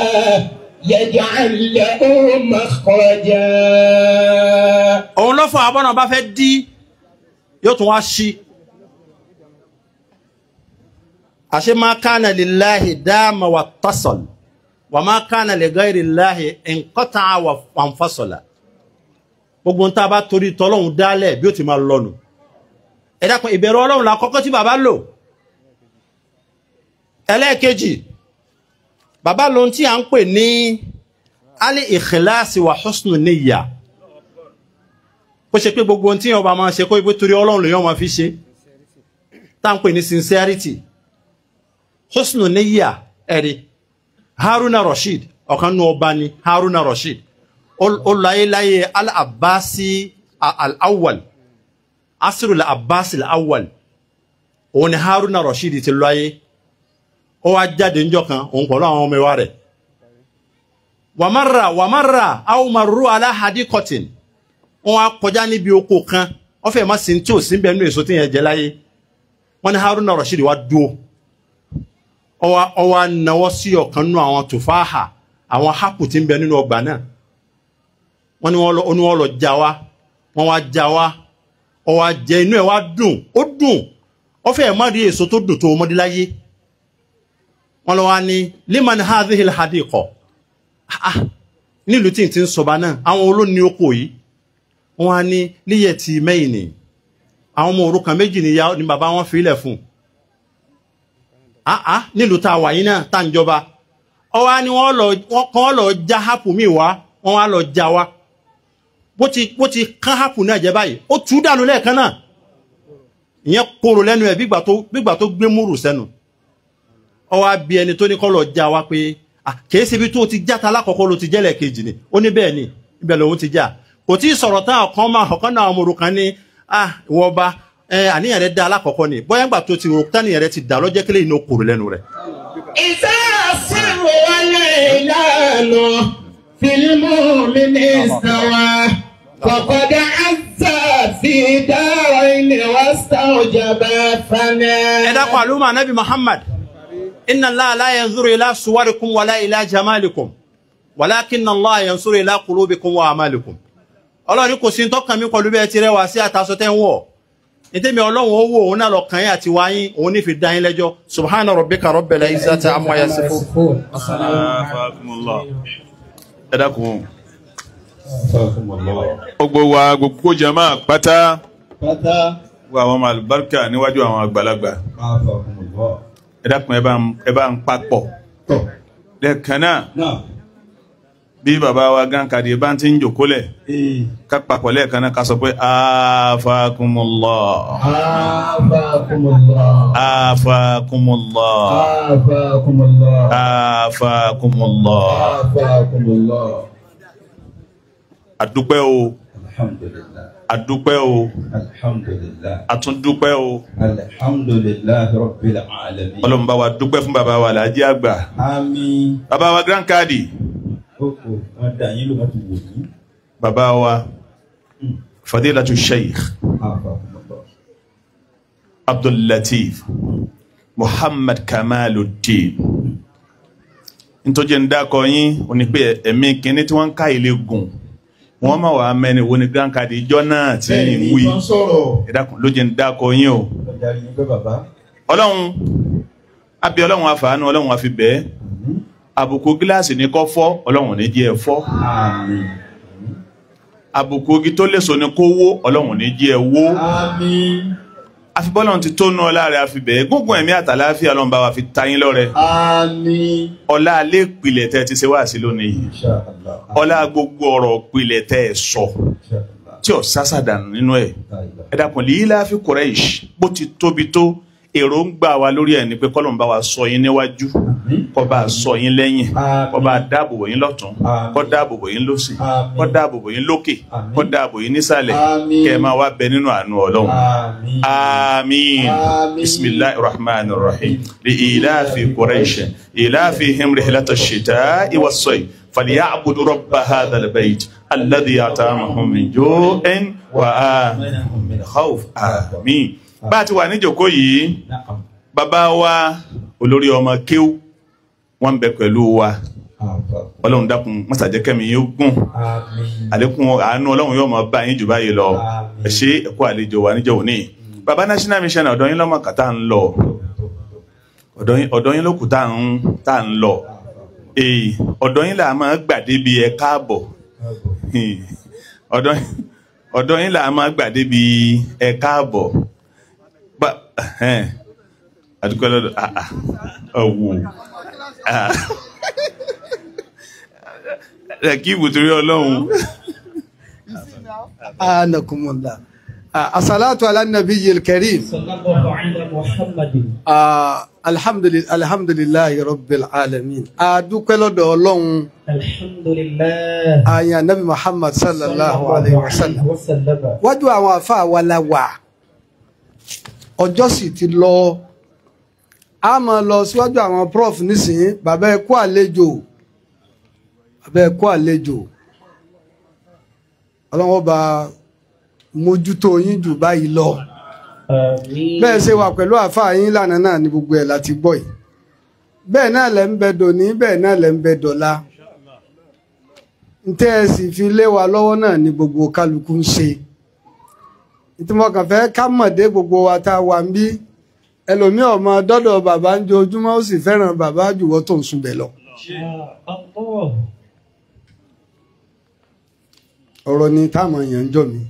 yaj'al lahu makhraja. Òun ló fọ abọ́nà bá fẹ́ dí yóò tún wá sí. Àṣé ma kana lillahi dama wa tasal wa ma kana li ghayri llahi inqata'a wa anfasala. Gbogbo ń tá a bá torí tọ́lọ́hun dálẹ̀ bí ó ti máa lọ́nu. Ẹ dákun, ìbẹ̀rù Ọlọ́run la kọ́kọ́ tí bàbá lò. Ẹlẹ́ẹ̀kejì, bàbá lóhun tí à ń pè ní ali ikhlasi wa husnu niyya. Kó ṣe pé gbogbo ohun tí yẹn ọba máa ṣe kó ibi torí Ọlọ́run lèyàn máa fi ṣe, tá à ń pè ní sincerity, husnu niyya. Ẹ̀rí Haruna Rashid, ọ̀kan nù ọba ni Haruna Rashid, ó láyé láyé al-Abbasi al-awwal, asiru al-Abbasi al-awwal, òun ni Haruna Rashid ti láyé. Ó wá jáde níjọ́ kan òun pẹ̀lú àwọn ọmọ ìwà rẹ̀. Wàmárà wàmárà aw marru ala hadikotin, wọ́n wá kọjá níbi oko kan, wọ́n fẹ́ má sin tí ò sí bẹ́ẹ̀ nínú èso tí yẹn jẹ láyé. Wọ́n ní Haruna Rashid wá dúó, ó wá nawọ́ sí ọ̀kan nínú àwọn tùfáàhà, àwọn hápù tí ń bẹ nínú ọgbà náà. Wọ́n ní wọ́n lọ já wá, wọ́n wá já wá, ó wá jẹ, inú ẹ̀ wá dùn, ó dùn, ó fẹ́ má rí èso tó dùn tó ọmọdé láyé. Wọ́n lọ wá ní liman hadhihi al-hadiqa, nílùú tí n ti ń sọba náà, àwọn olóní oko yìí. Wọ́n á ní líyẹ̀ tí mẹ́yìn ni àwọn ọmọ òrukàn méjì ni bàbá wọn fi ilẹ̀ fún. Nílùú tá a wà yìí náà tá ń jọba, ọwọ́ á ní wọ́n lọ já hápù míì wá, wọ́n wá lọ já wá. Bó ti kán hápù náà jẹ báyìí, ó tú dànù lẹ́ẹ̀kan náà. Ìyẹn korò lẹ́nu ẹ̀ bígbà tó gbé múrù sẹ́nu. Ọwọ́ á bi ẹni tó ní kọ́ lọ já wá pé kìí ṣe ibi tó ti játa lákọ̀ọ́kọ́ ló ti jẹ́lẹ̀ kejì ni. Ó ní bẹ́ẹ̀ ni, ibẹ̀ lòun ti já. Kò tí ì sọ̀rọ̀ tán, ọ̀kan máa ọ̀kan náà ọmọ òrukàn ní ìwọ ọba, àníyàn rẹ̀ dá alákọ̀ọ́kọ́ ni, bóyá ńgbà tó ti rò táníyàn rẹ̀ ti dà lọ́jẹ́ kílẹ̀ inú kòrò lẹ́nu rẹ̀. Ìṣe àṣìrò wọlé ìlànà fílímù mínísítà wa faqad azza fi dárayni wastawjaba fana. Ẹ dákun àlùmọ́ anábì Muhammad, inna Allaha la yanzuru ila suwarikum wala ila jamalikum walakinna Allaha yanzuru ila qulubikum wa amalikum. Ọlọ́run ní kò sí tọ́kàn mi pẹ̀lú bẹ́ẹ̀ ti rẹwà sí àtàṣọ tẹ́ ń wọ̀. Ìtẹ́mi Ọlọ́run ó wò òun náà lọ kàn yín àti wáyín, òun ní fi dá yín lẹ́jọ́. Subhana rabbika rabbil izzati amma yasifun. Ẹ dákun. Gbogbo wa gbogbo jama pátá. Gbogbo àwọn ọmọ àlùbáríkà níwájú àwọn àgbàlagbà. Ẹ dákun, ẹ bá ń papọ̀. Lẹ́ẹ̀kan náà, bí bàbá wa Grand Kadi bá ti ń jòkólẹ̀, ká papọ̀ lẹ́ẹ̀kan náà ká sọ pé afakumullah. Afakumullah. Afakumullah. Afakumullah. Afakumullah. Afakumullah. Àdúpẹ́ o. Alhamdulillah. Àdúpẹ́ o. Alhamdulillah. Àtúndúpẹ́ o. Alhamdulillah rabbil alamin. Ọlọ́run bá wa dúpẹ́ fún bàbá wa Alhaji àgbà. Àmín. Bàbá wa Grand Kadi. Wọ́n dà yín ló wọ́n ti wò yín. Bàbá wa Fadilatu Sheikh Abdul Latif Muhammad Kamaluddin. Ntọ́jẹ́ ń dákọ̀ yín, ó ní pé ẹ̀mí kínní tí wọ́n ń ká ilé gùn, wọ́n máa wà mẹ́ni wo ni Grand Kadi ìjọ náà tí ń wí. Ẹ dákun ló jẹ́ ń dákọ̀ yín o. Ọlọ́run àbí Ọlọ́run àfàánú, Ọlọ́run àfi bẹ́ẹ̀. Àbùkù gíláàsì ní kọ́ fọ́, Ọlọ́run ní jẹ́ ẹ fọ́. Àbùkù ogi tó léso ni kó wó, Ọlọ́run ní jí ẹ wó. Àmín. Àfibọ́lọ́run ti tó ná ọlá rẹ̀ àfibẹ̀ gúngún ẹ̀mí àtàláfíà Ọlọ́run bá wa fi ta yín lọ́rẹ. Àmín. Ọlá alẹ́ ìpìlẹ̀ tẹ́ ti ṣe wá sí lónìí yìí. Inshallah. Ọlá gbogbo ọ̀rọ̀ ìpìlẹ̀ tẹ́ ẹ sọ Inshallah. tí ò sásàdànù nínú ẹ̀. Ẹ dákun lílá fi Quraish bó ti tóbi tó, èròǹgbà wa lórí ẹ̀ ni pé kọ́lọ́n bá wa sọ yín níwájú, kó bá sọ yín lẹ́yìn, kó bá dáàbò bò yín lọ́tún, kó dáàbò bò yín lósì, kó dáàbò bò yín lókè, kó dáàbò yín nísàlẹ̀, kẹ́ ẹ máa wá bẹ nínú àánú Ọlọ́run. Àmín. Bismillahir rahmanir rahim. Li ilafi Quraish ilafihim rihlata ash-shita'i was-sayf falya'budu rabba hadha al-bayt alladhi at'amahum min ju'in wa amanahum min khawf. Àmín. Bá a ti wà níjòkó yìí, bàbá wa olórí ọmọ kéwú wọ́n ń bẹ pẹ̀lú wa. Ọlọ́run dákun mọ́sàjẹ́kẹ́mi yóò gùn, àlékún àánú Ọlọ́run yóò máa bá yín jù báyìí lọ. Ẹ ṣé, ẹ kú àlejò wa níjọ́ òní. Bàbá National Mission, ọ̀dọ̀ yín lọ́mọ kàtà ń lọ, ọ̀dọ̀ yín lókù tá à ń lọ. Ọ̀dọ̀ yín là máa gbà débi ẹ káàbọ̀. Ọ̀dọ̀ yín là máa gbà débi ẹ káàbọ̀. Àdúgbò lọ́dọ̀ ọ̀wọ̀ rẹ̀ kí ibùtúrí Ọlọ́run. Anakumullah. Asalatu ala nabiyil karim. Sallallahu ala Muhammadin. Alhamdulillahi rabbil alamin. A dúpẹ́ lọ́dọ̀ Ọlọ́run. Alhamdulillah. Àyàn Nabi Muhammad sallallahu alayhi wa sallam. Wájú àwọn àfáà wa la wà. Ọjọ́ sì ti lọ. A máa lọ síwájú àwọn prof nísìnyí. Bàbá ẹ kú àlejò. Bàbá ẹ kú àlejò. Ọlọ́run ọba mójútó yín jù báyìí lọ. Bẹ́ẹ̀ ṣe wà pẹ̀lú àfáà yín lánàá náà ní gbogbo ẹ̀ láti gbọ́ yìí. Bẹ́ẹ̀ náà lẹ́ ń bẹ dòní, bẹ́ẹ̀ náà lẹ́ ń bẹ dọ̀la. Ntẹ́ ẹ sì fi lé wa lọ́wọ́ náà ní gbogbo kálukú ń ṣe. Ìtumọ̀ kàn fẹ́ ká mọ̀ dé gbogbo wa tá a wà ń bí. Ẹlòmíì ọmọ dọ́dọ̀ bàbá ń jojúmọ́, ó sì fẹ́ràn bàbá jùwọ́ tó ń sunbẹ̀ lọ. Ọ̀rọ̀ ni táwọn èèyàn ń jọ mi.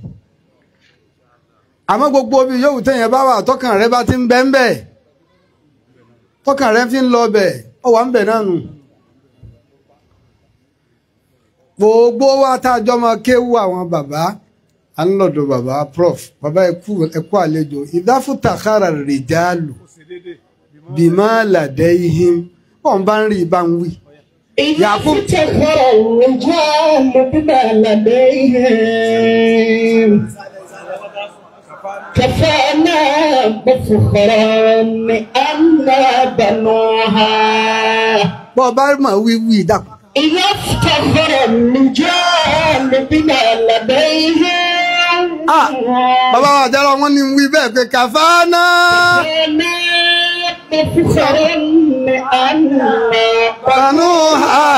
Àmọ́ gbogbo omi yóò tẹ̀yìn bá wà, tọkàn rẹ bá ti ń bẹ́ ń bẹ̀, tọkàn rẹ fi ń lọ bẹ̀, ọ wà ń bẹ̀ náà nù. Gbogbo wa tá a jọ máa kéwú àwọn bàbá, à ń lọ́dọ̀ bàbá prof, bàbá ẹ kú àlejò. Ìdáfútàkàrà rìjálù bímọ làdẹ́ ihim, wọ́n bá ń rí ibà ń wí. Ìdáfútàkàrà rìjálù bímọ làdẹ́ ihim. كفانا بفخرا أنا بنوها. Bọ́ bá mọ̀ wíwí dàpọ̀. إذا افتخر الرجال بما لديهم. Bàbá wa dára wọn ní wí bẹ́ẹ̀ pé kàfáàná. كفانا بفخرا أنا بنوها.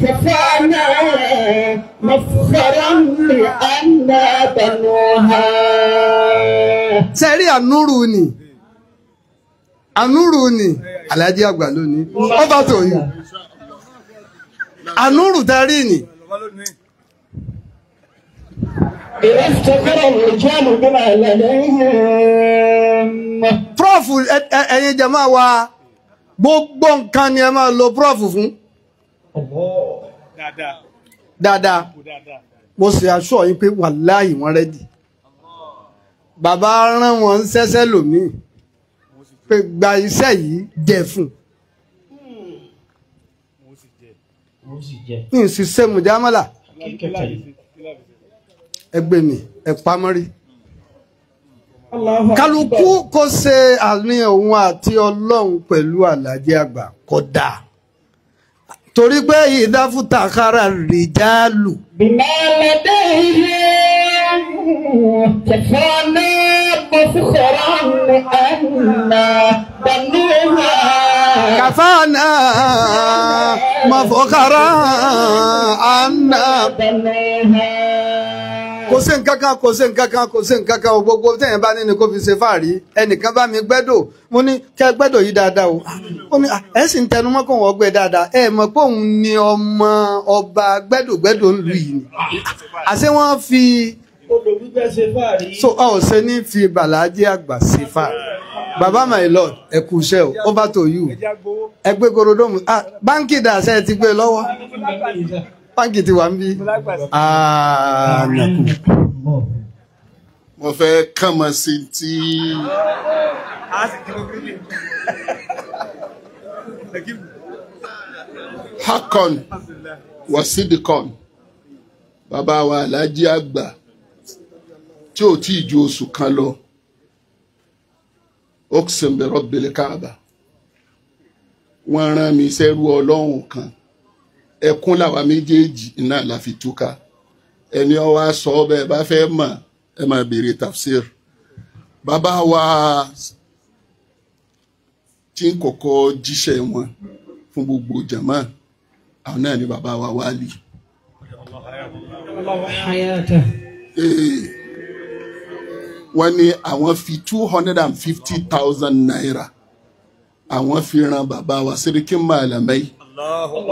كفانا مفخرا لأنا بنوها. Sẹ́rí ànúrù ni, ànúrù ni, Alhaji àgbà lónìí, ọba tó yìí. Ànúrù tẹ́rí ni. إذا افتخر الرجال بما لديهم. Prof ẹ̀yin jàmáà wa, gbogbo nǹkan ni ẹ máa lo prof fún. Dáadáa. Mo sì aṣọ yín pé wàláhì wọ́n rẹ́dì. Bàbá rán wọn ń ṣẹ́ṣẹ́ lòmíì pé gba iṣẹ́ yìí jẹ fún. Ní ìṣiṣẹ́ mùjámọ́là, ẹgbẹ́ mi ẹ pamọ́ rí. Kálukú kó ṣe àárín òun àti Ọlọ́run pẹ̀lú Alhaji àgbà kódà. Torí pé ìdáfútàkárà rìjálù. Bima ladayhim kafana mafkharan anna banuha. Kafana mafkharan anna banuha. Kò sí nǹkan kan, kò sí nǹkan kan, kò sí nǹkan kan. Gbogbo tẹ̀yìn bá ní ni kò fi ṣe fáàrí. Ẹnìkan bá mi gbẹ́dọ̀, mo ní kẹ́ gbẹ́dọ̀ yìí dáadáa o. Ó ní ẹ sì ń tẹnu mọ́ kó wọ́n gbẹ dáadáa. Ẹ mọ̀ pé òun ni ọmọ ọba gbẹ́dọ̀gbẹ́dọ̀ ń lu yìí ni. Àṣé wọ́n fi so ọ ò ṣe ní fi Bàlájí àgbà ṣe fáàrí. Bàbá my lord, ẹ kú iṣẹ́ o, over to you. Ẹ gbé gorodomu, báńkì dàṣẹ ti gbé lọ́wọ́. Báńkì ti wà ń bí. Ànàkù. Mo fẹ́ kàn mọ́ sí ti. Hakon Wasidikon, bàbá wa Alhaji àgbà tí ò tí ì ju oṣù kan lọ. Oxen bi Rabbil Kaaba. Wọ́n rán mi sẹ́rú Ọlọ́run kan. Ẹkún làwa méjèèjì náà la fi túká. Ẹni ó wá sọ bẹ́ẹ̀ bá fẹ́ mọ̀ ẹ máa béèrè tafsir. Bàbá wa tí ń kọ́kọ́ jíṣẹ́ wọn fún gbogbo jàmá, àwọn náà ni bàbá wa Wálì. Wọ́n ní àwọn fi 250,000 naira àwọn fi ran bàbá wa Sẹ́ríkí Màlámẹ́,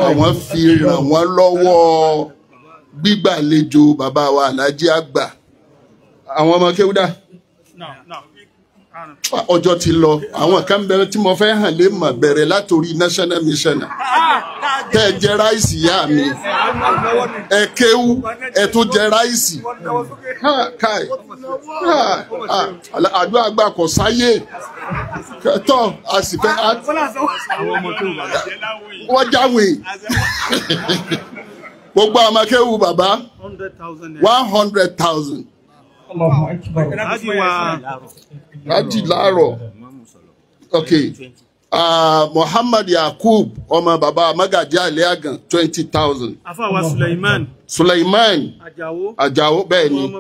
àwọn fi ràn wọ́n lọ́wọ́ gbígbàlejò bàbá wa Alhaji àgbà. Àwọn ọmọ kéwúdà ọjọ́ ti lọ, àwọn kan bẹ̀rẹ̀ tí mo fẹ́ hàn lè mọ̀ bẹ̀rẹ̀ látòrí national mission. Tẹ́ ẹ jẹ ráìsì yá mi, ẹ kéwú, ẹ tún jẹ ráìsì. Àdúrà àgbà kò sáyé tọ́ a sì fẹ́ wọ́n jáwèé. Gbogbo àwọn akéwù bàbá 100,000. Láti láàárọ̀. Okay. Muhammad Yakub ọmọ bàbá Magaji Aliagan 20,000. Afáwa Suleiman. Suleiman Ajao bẹ́ẹ̀ ni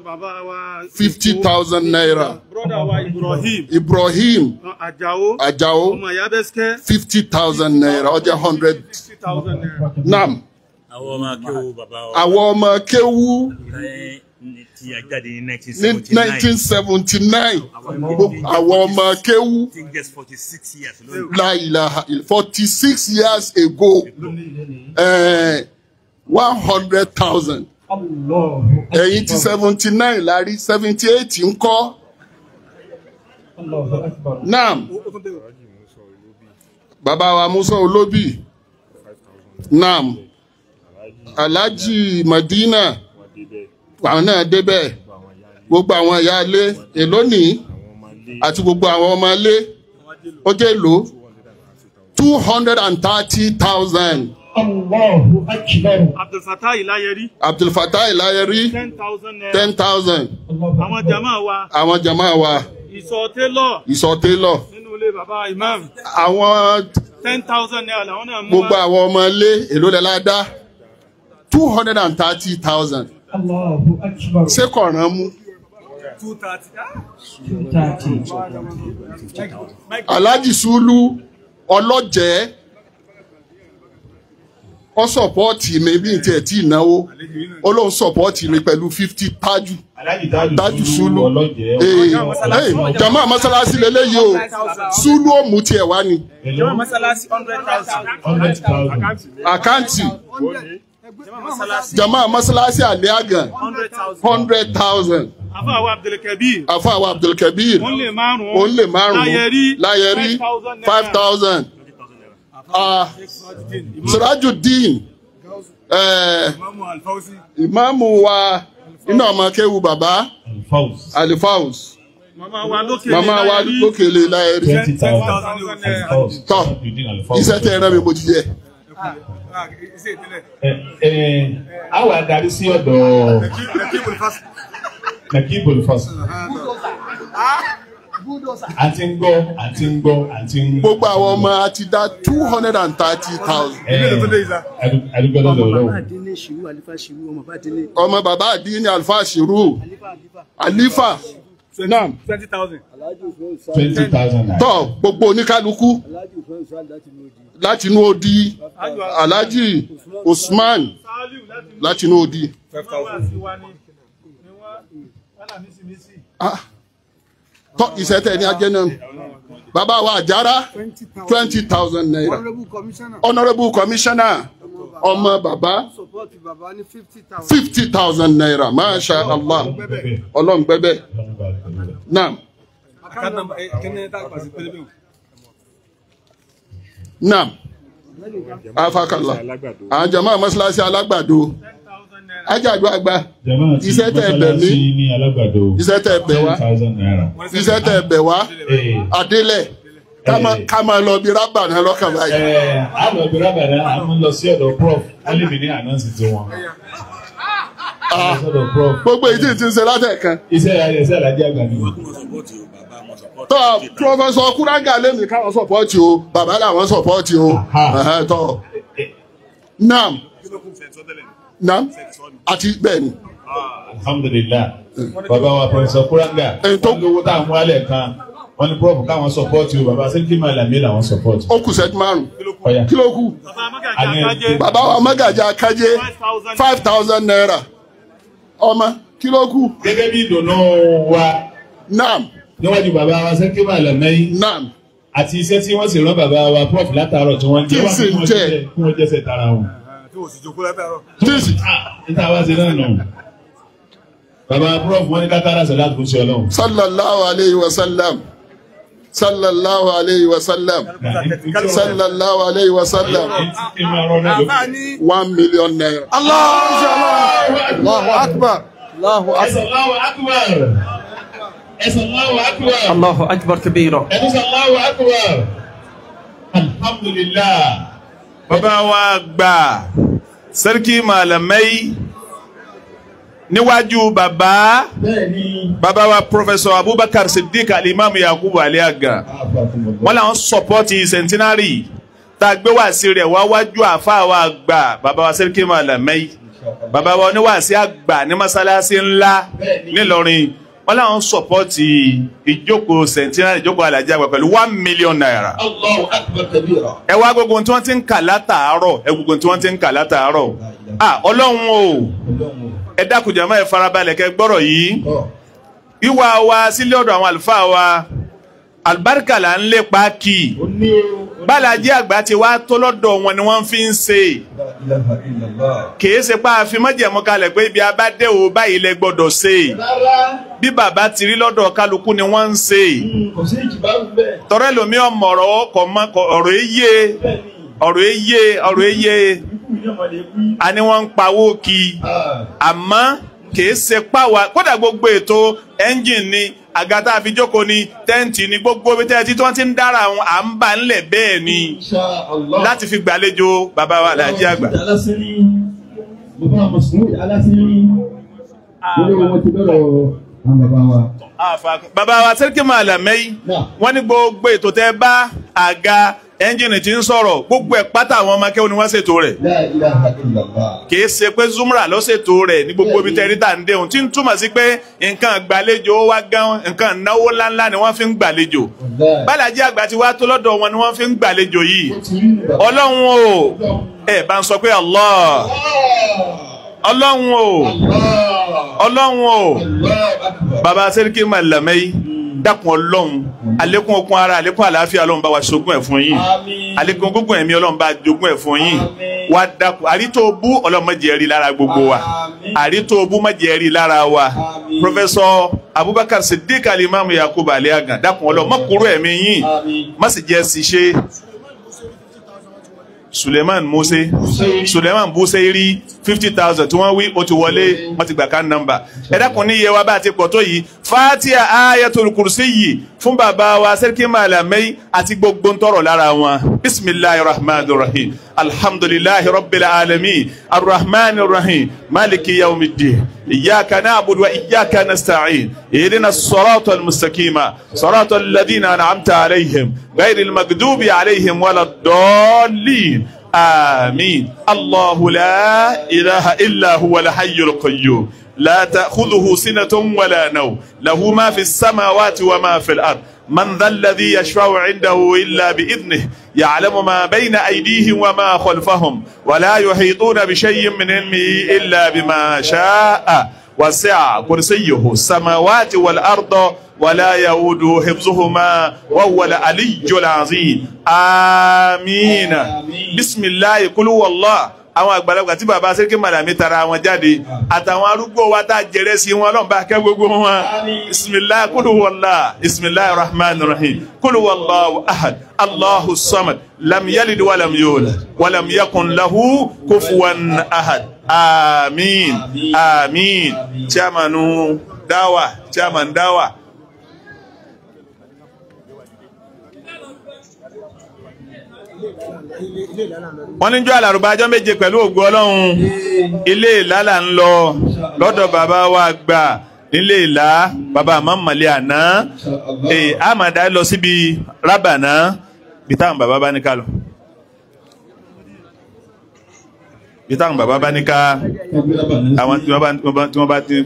50,000 naira. Brother wa Ibrahim. Ibrahim Ajao. Ajao ọmọ Yabeske 50,000 naira. Ó jẹ́ 100. Naam. Àwọn ọmọ kéwú bàbá wa. Àwọn ọmọ kéwú. Tí a jáde ní 1979. Àwọn ọmọ kéwú. La ilaha illa 46 years ago. 100,000. Ẹ̀yin ti 79 la rí, 78 ń kọ́. Naam. Bàbá wa Musa Olóbì. Naam. Alhaji Madina, àwọn náà débẹ̀, gbogbo àwọn ìyá ilé èló ní àti gbogbo àwọn ọmọ ilé, ó jẹ́ èló 230,000. Allahu Akbar. Abdulfatai Ilayeri. Abdulfatai Ilayeri 10,000. Àwọn jama wa. Àwọn jama wa. Ìsọ̀ télọ̀. Ìsọ̀ télọ̀. Nínú ilé bàbá imam. Àwọn 10,000 naira làwọn náà mú wá. Gbogbo àwọn ọmọ ilé èló lẹ́la dá 230,000. Allahu Akbar. Ṣé kọ̀ọ̀ràn mú? 230. Alhaji Sulu ọlọ́jẹ́ ó sọ̀pọ́ọ̀tì mi bí n tiẹ̀ tí ì náwó, ó lóun sọ̀pọ́ọ̀tì mi pẹ̀lú 50 tájù. Tájù Sulu. Jama mọ́sálásí lélẹ́yìí o, Sulu ó mú tiẹ̀ wá ni. Jama mọ́sálásí 100,000. Àkáǹtì. Jama mọ́sálásí Aliagan 100,000. Àfáàwọ̀ Abdulkabir. Àfáàwọ̀ Abdulkabir. Ó lè márùn-ún. Ó lè márùn-ún. Láyẹrí. 5,000. Sirajudeen. Ìmáàmù wa iná ọmọ kéwu bàbá. Alifaus. Màmá wa lókèlè Láyẹrí. 20,000. Tọ́ iṣẹ́ tẹ́ ẹ rán mi mo ti jẹ. Àwa darí sí ọ̀dọ̀ Nakibul Fasl. Àti ń gbọ́, àti ń gbọ́, àti ń gbọ́. Gbogbo àwọn ọmọ àti dá 230,000. Adúgbò lọ́dọ̀ Ọlọ́run. Ọmọ bàbá àdínní Alfa Shiru. Alifa. Naam. 20,000. 20,000 naira. Tọ́ gbogbo oníkálukú láti inú odi Alhaji Usman láti inú odi. 5,000. Tọ́ iṣẹ́ tẹ̀ ní ajẹ́ náà. Bàbá wa Àjàrà 20,000 naira. Honourable commissioner ọmọ bàbá 50,000 naira. Masha Allah. Ọlọ́run gbẹ́bẹ̀. Naam. Naam. Afakala. Àwọn jama mọ́ṣáláṣí Alágbàdo. Ajáàgbó àgbà. Iṣẹ́ tẹ̀ bẹ̀ mí. Iṣẹ́ tẹ̀ bẹ̀ wá. Iṣẹ́ tẹ̀ bẹ̀ wá. Adélẹ̀. Ká máa lọ bí rábà náà lọ́kàn báyìí. A lọ bí rábà náà, a mú lọ sí ọ̀dọ̀ prof. Wọ́n lè mí ní ànáǹsì tiwọn. Gbogbo èyí tí ń ṣe látẹ̀kan. Iṣẹ́ iṣẹ́ Alhaji àgbà ni. Tọ́ Prọfẹ̀sọ̀ Kúrángà lèmi káwọn sọ̀pọ̀tì o, bàbá làwọn sọ̀pọ̀tì o. Tọ́ Naam. Naam. Àti bẹ́ẹ̀ ni. Alhamdulillah. Bàbá wa Prọfẹ̀sọ̀ Kúrángà. Wọ́n lówó tá à ń wálẹ̀ kan. Wọ́n ní prof káwọn sọ̀pọ̀tì o, bàbá Sẹ́ríkì Màlàmí làwọn sọ̀pọ̀tì. Ó kù sẹ́jú márùn-ún. Kí ló kù? Bàbá wa Mọ́gàjí Akájé 5,000 naira. Ọmọ kí ló kù? Gẹ́gẹ́ bí ìdùnnú wa. Naam. Níwájú bàbá wa Sẹ́ríkì Màlàmí. Naam. Àti iṣẹ́ tí wọ́n sì rán bàbá wa prof látàárọ̀ tí wọ́n jẹ́ kí wọ́n jẹ́sẹ̀ tara wọn. Tí wọ́n sì jókòó látàárọ̀. Tí sì. Níta wá sí náà nù. Bàbá prof wọ́n ní kátàrà sọ láti fún sí Ọlọ́run. Sallallahu alayhi wa sallam. Sallallahu alayhi wa sallam. Sallallahu alayhi wa sallam. 1 million naira. Allahu akbar. Allahu akbar. Allahu akbar. Allahu akbar. Allahu akbar kabira. Allahu akbar. Alhamdulillah. Bàbá wa gbà Sẹ́ríkì Màlàmí níwájú bàbá bàbá wa Professor Abubakar Siddiq Alimami Yakubu Aliaga wọ́n làwọn sọpọ́tì centenary tá a gbé wá sí rẹ̀ wá wájú àfa wa gbà bàbá wa Sẹ́ríkì Màlàmí bàbá wa oníwàásí àgbà ní mọ́sálásí ńlá nílọrin wọ́n làwọn sọpọ́tì ìjókòó centenary ìjókòó Alhaji àgbà pẹ̀lú 1 million naira. Allahu akbar kabira. Ẹ wá gbogbo tí wọ́n ti ń kà látàárọ̀ ẹ gbogbo tí wọ́n ti ń kà látàárọ̀ ah Ọlọ́run o ẹ dákun jàmá ẹ farabalẹ̀ kẹ́ gbọ́rọ̀ yìí. Wíwá wa sílé ọ̀dọ̀ àwọn àlùfáà wa àlùbáríkà là ń lépa kì í Bálàjí àgbà ti wá tó lọ́dọ̀ wọn ni wọ́n fi ń ṣe kìí ṣe pa àfi májẹ̀mú kalẹ̀ pé ibi abádé o báyìí lẹ gbọ́dọ̀ ṣe bí bàbá ti rí lọ́dọ̀ kálukú ni wọ́n ń ṣe tọrẹ lomi ọmọ ọ̀rọ̀ ọ̀rọ̀ eye ọ̀rọ̀ eye ọ̀rọ̀ eye a ní wọ́n ń pawó kí àmọ́ kìí ṣe páwa kódà gbogbo ètò ẹ́ńjìn ni àga tá a fi jókòó ni tẹ́ǹtì ni gbogbo ibi tẹ́ẹ̀tì tí wọ́n ti ń dára àwọn à ń bà ńlẹ̀ bẹ́ẹ̀ ni láti fi gbàlejò bàbá wa Alhaji àgbà. Bàbá wa Sẹ́ríkì Màlàmí wọ́n ní gbogbo ètò tẹ́ bá àga ẹ́ńjìnì tí ń sọ̀rọ̀ gbogbo ẹ̀ pátá àwọn ọmọ akẹ́wọ́n ni wọ́n ṣètò rẹ̀. Kìí ṣe pé Zumra ló ṣètò rẹ̀ ní gbogbo ibi tẹ́rí tà ń déhùn tí ń túmọ̀ sí pé nǹkan gbàlejò wá gan nǹkan náwó ńláńlá ni wọ́n fi ń gbàlejò. Bálàjí àgbà ti wá tó lọ́dọ̀ wọn ni wọ́n fi ń gbàlejò yìí. Ọlọ́run o ẹ bá ń sọ pé Allah Ọlọ́run o Ọlọ́run o bàbá Sẹ́ríkì Màlàmí dákun Ọlọ́run àlékún okun ara àlékún àlàáfíà Ọlọ́run bá wa ṣogún ẹ̀ fún yín àlékún gúngún ẹ̀mí Ọlọ́run bá jogún ẹ̀ fún yín wá dákun àrító bú Ọlọ́run má jẹ́ rí lára gbogbo wa àrító bú má jẹ́ rí lára wa Professor Abubakar Siddiq Alimami Yakubu Aliagan dákun Ọlọ́run má kúrò ẹ̀mí yín má sì jẹ́ ṣiṣẹ́ Suleiman Muse Suleiman Buseiri 50,000 tí wọ́n wí ó ti wọlé wọ́n ti gbà ká nọ́mbà ẹ dákun ní iye wa bá ti pọ̀ tó yìí Fatiha Ayatul Kursi yìí fún bàbá wa Sẹ́ríkì Màlàmí àti gbogbo ń tọrọ lára wọn bisimilahi rahman rahim alhamdulilahi rabbil alamin arrahman rahim maliki yawmiddin iyyaka na'budu wa iyyaka nasta'in ihdina as-sirata al-mustaqima sirata alladhina an'amta alayhim ghayril maghdubi alayhim waladdallin آمين الله لا إله إلا هو الحي القيوم لا تأخذه سنة ولا نوم له ما في السماوات وما في الأرض من ذا الذي يشفع عنده إلا بإذنه يعلم ما بين أيديهم وما خلفهم ولا يحيطون بشيء من علمه إلا بما شاء Wasi'a kursiyyuhu samawati wal arda wala yaudu hifzuhuma wa huwa al-aliyyul azim. Amina. Bismillahi kulu wallah. Àwọn àgbàlagbà tí bàbá Sẹ́ríkì Màlàmí tara wọn jáde àtàwọn arúgbó wa tá a jẹrẹ sí wọn Ọlọ́run bá kẹ́ gbogbo wọn. Bisimilahi kulu wallah. Bisimilahi rahman rahim. Kulu wallahu ahad. Allahu samad. Lam yalid walam yulad walam yakun lahu kufuwan ahad. Àmín. Àmín. Chairmanu dawa, chairman dawa. Wọ́n ní jọ́ àlàrúbá ọjọ́ méje pẹ̀lú ògo Ọlọ́run ilé ìlá là ń lọ lọ́dọ̀ bàbá wa gbà nílé ìlá bàbá àmọ́mọ́lé àná àmàdá lọ síbi rábàná bí táwọn bàbá bá ní ká lọ bí táwọn bàbá bá ní ká àwọn tí wọ́n bá ti.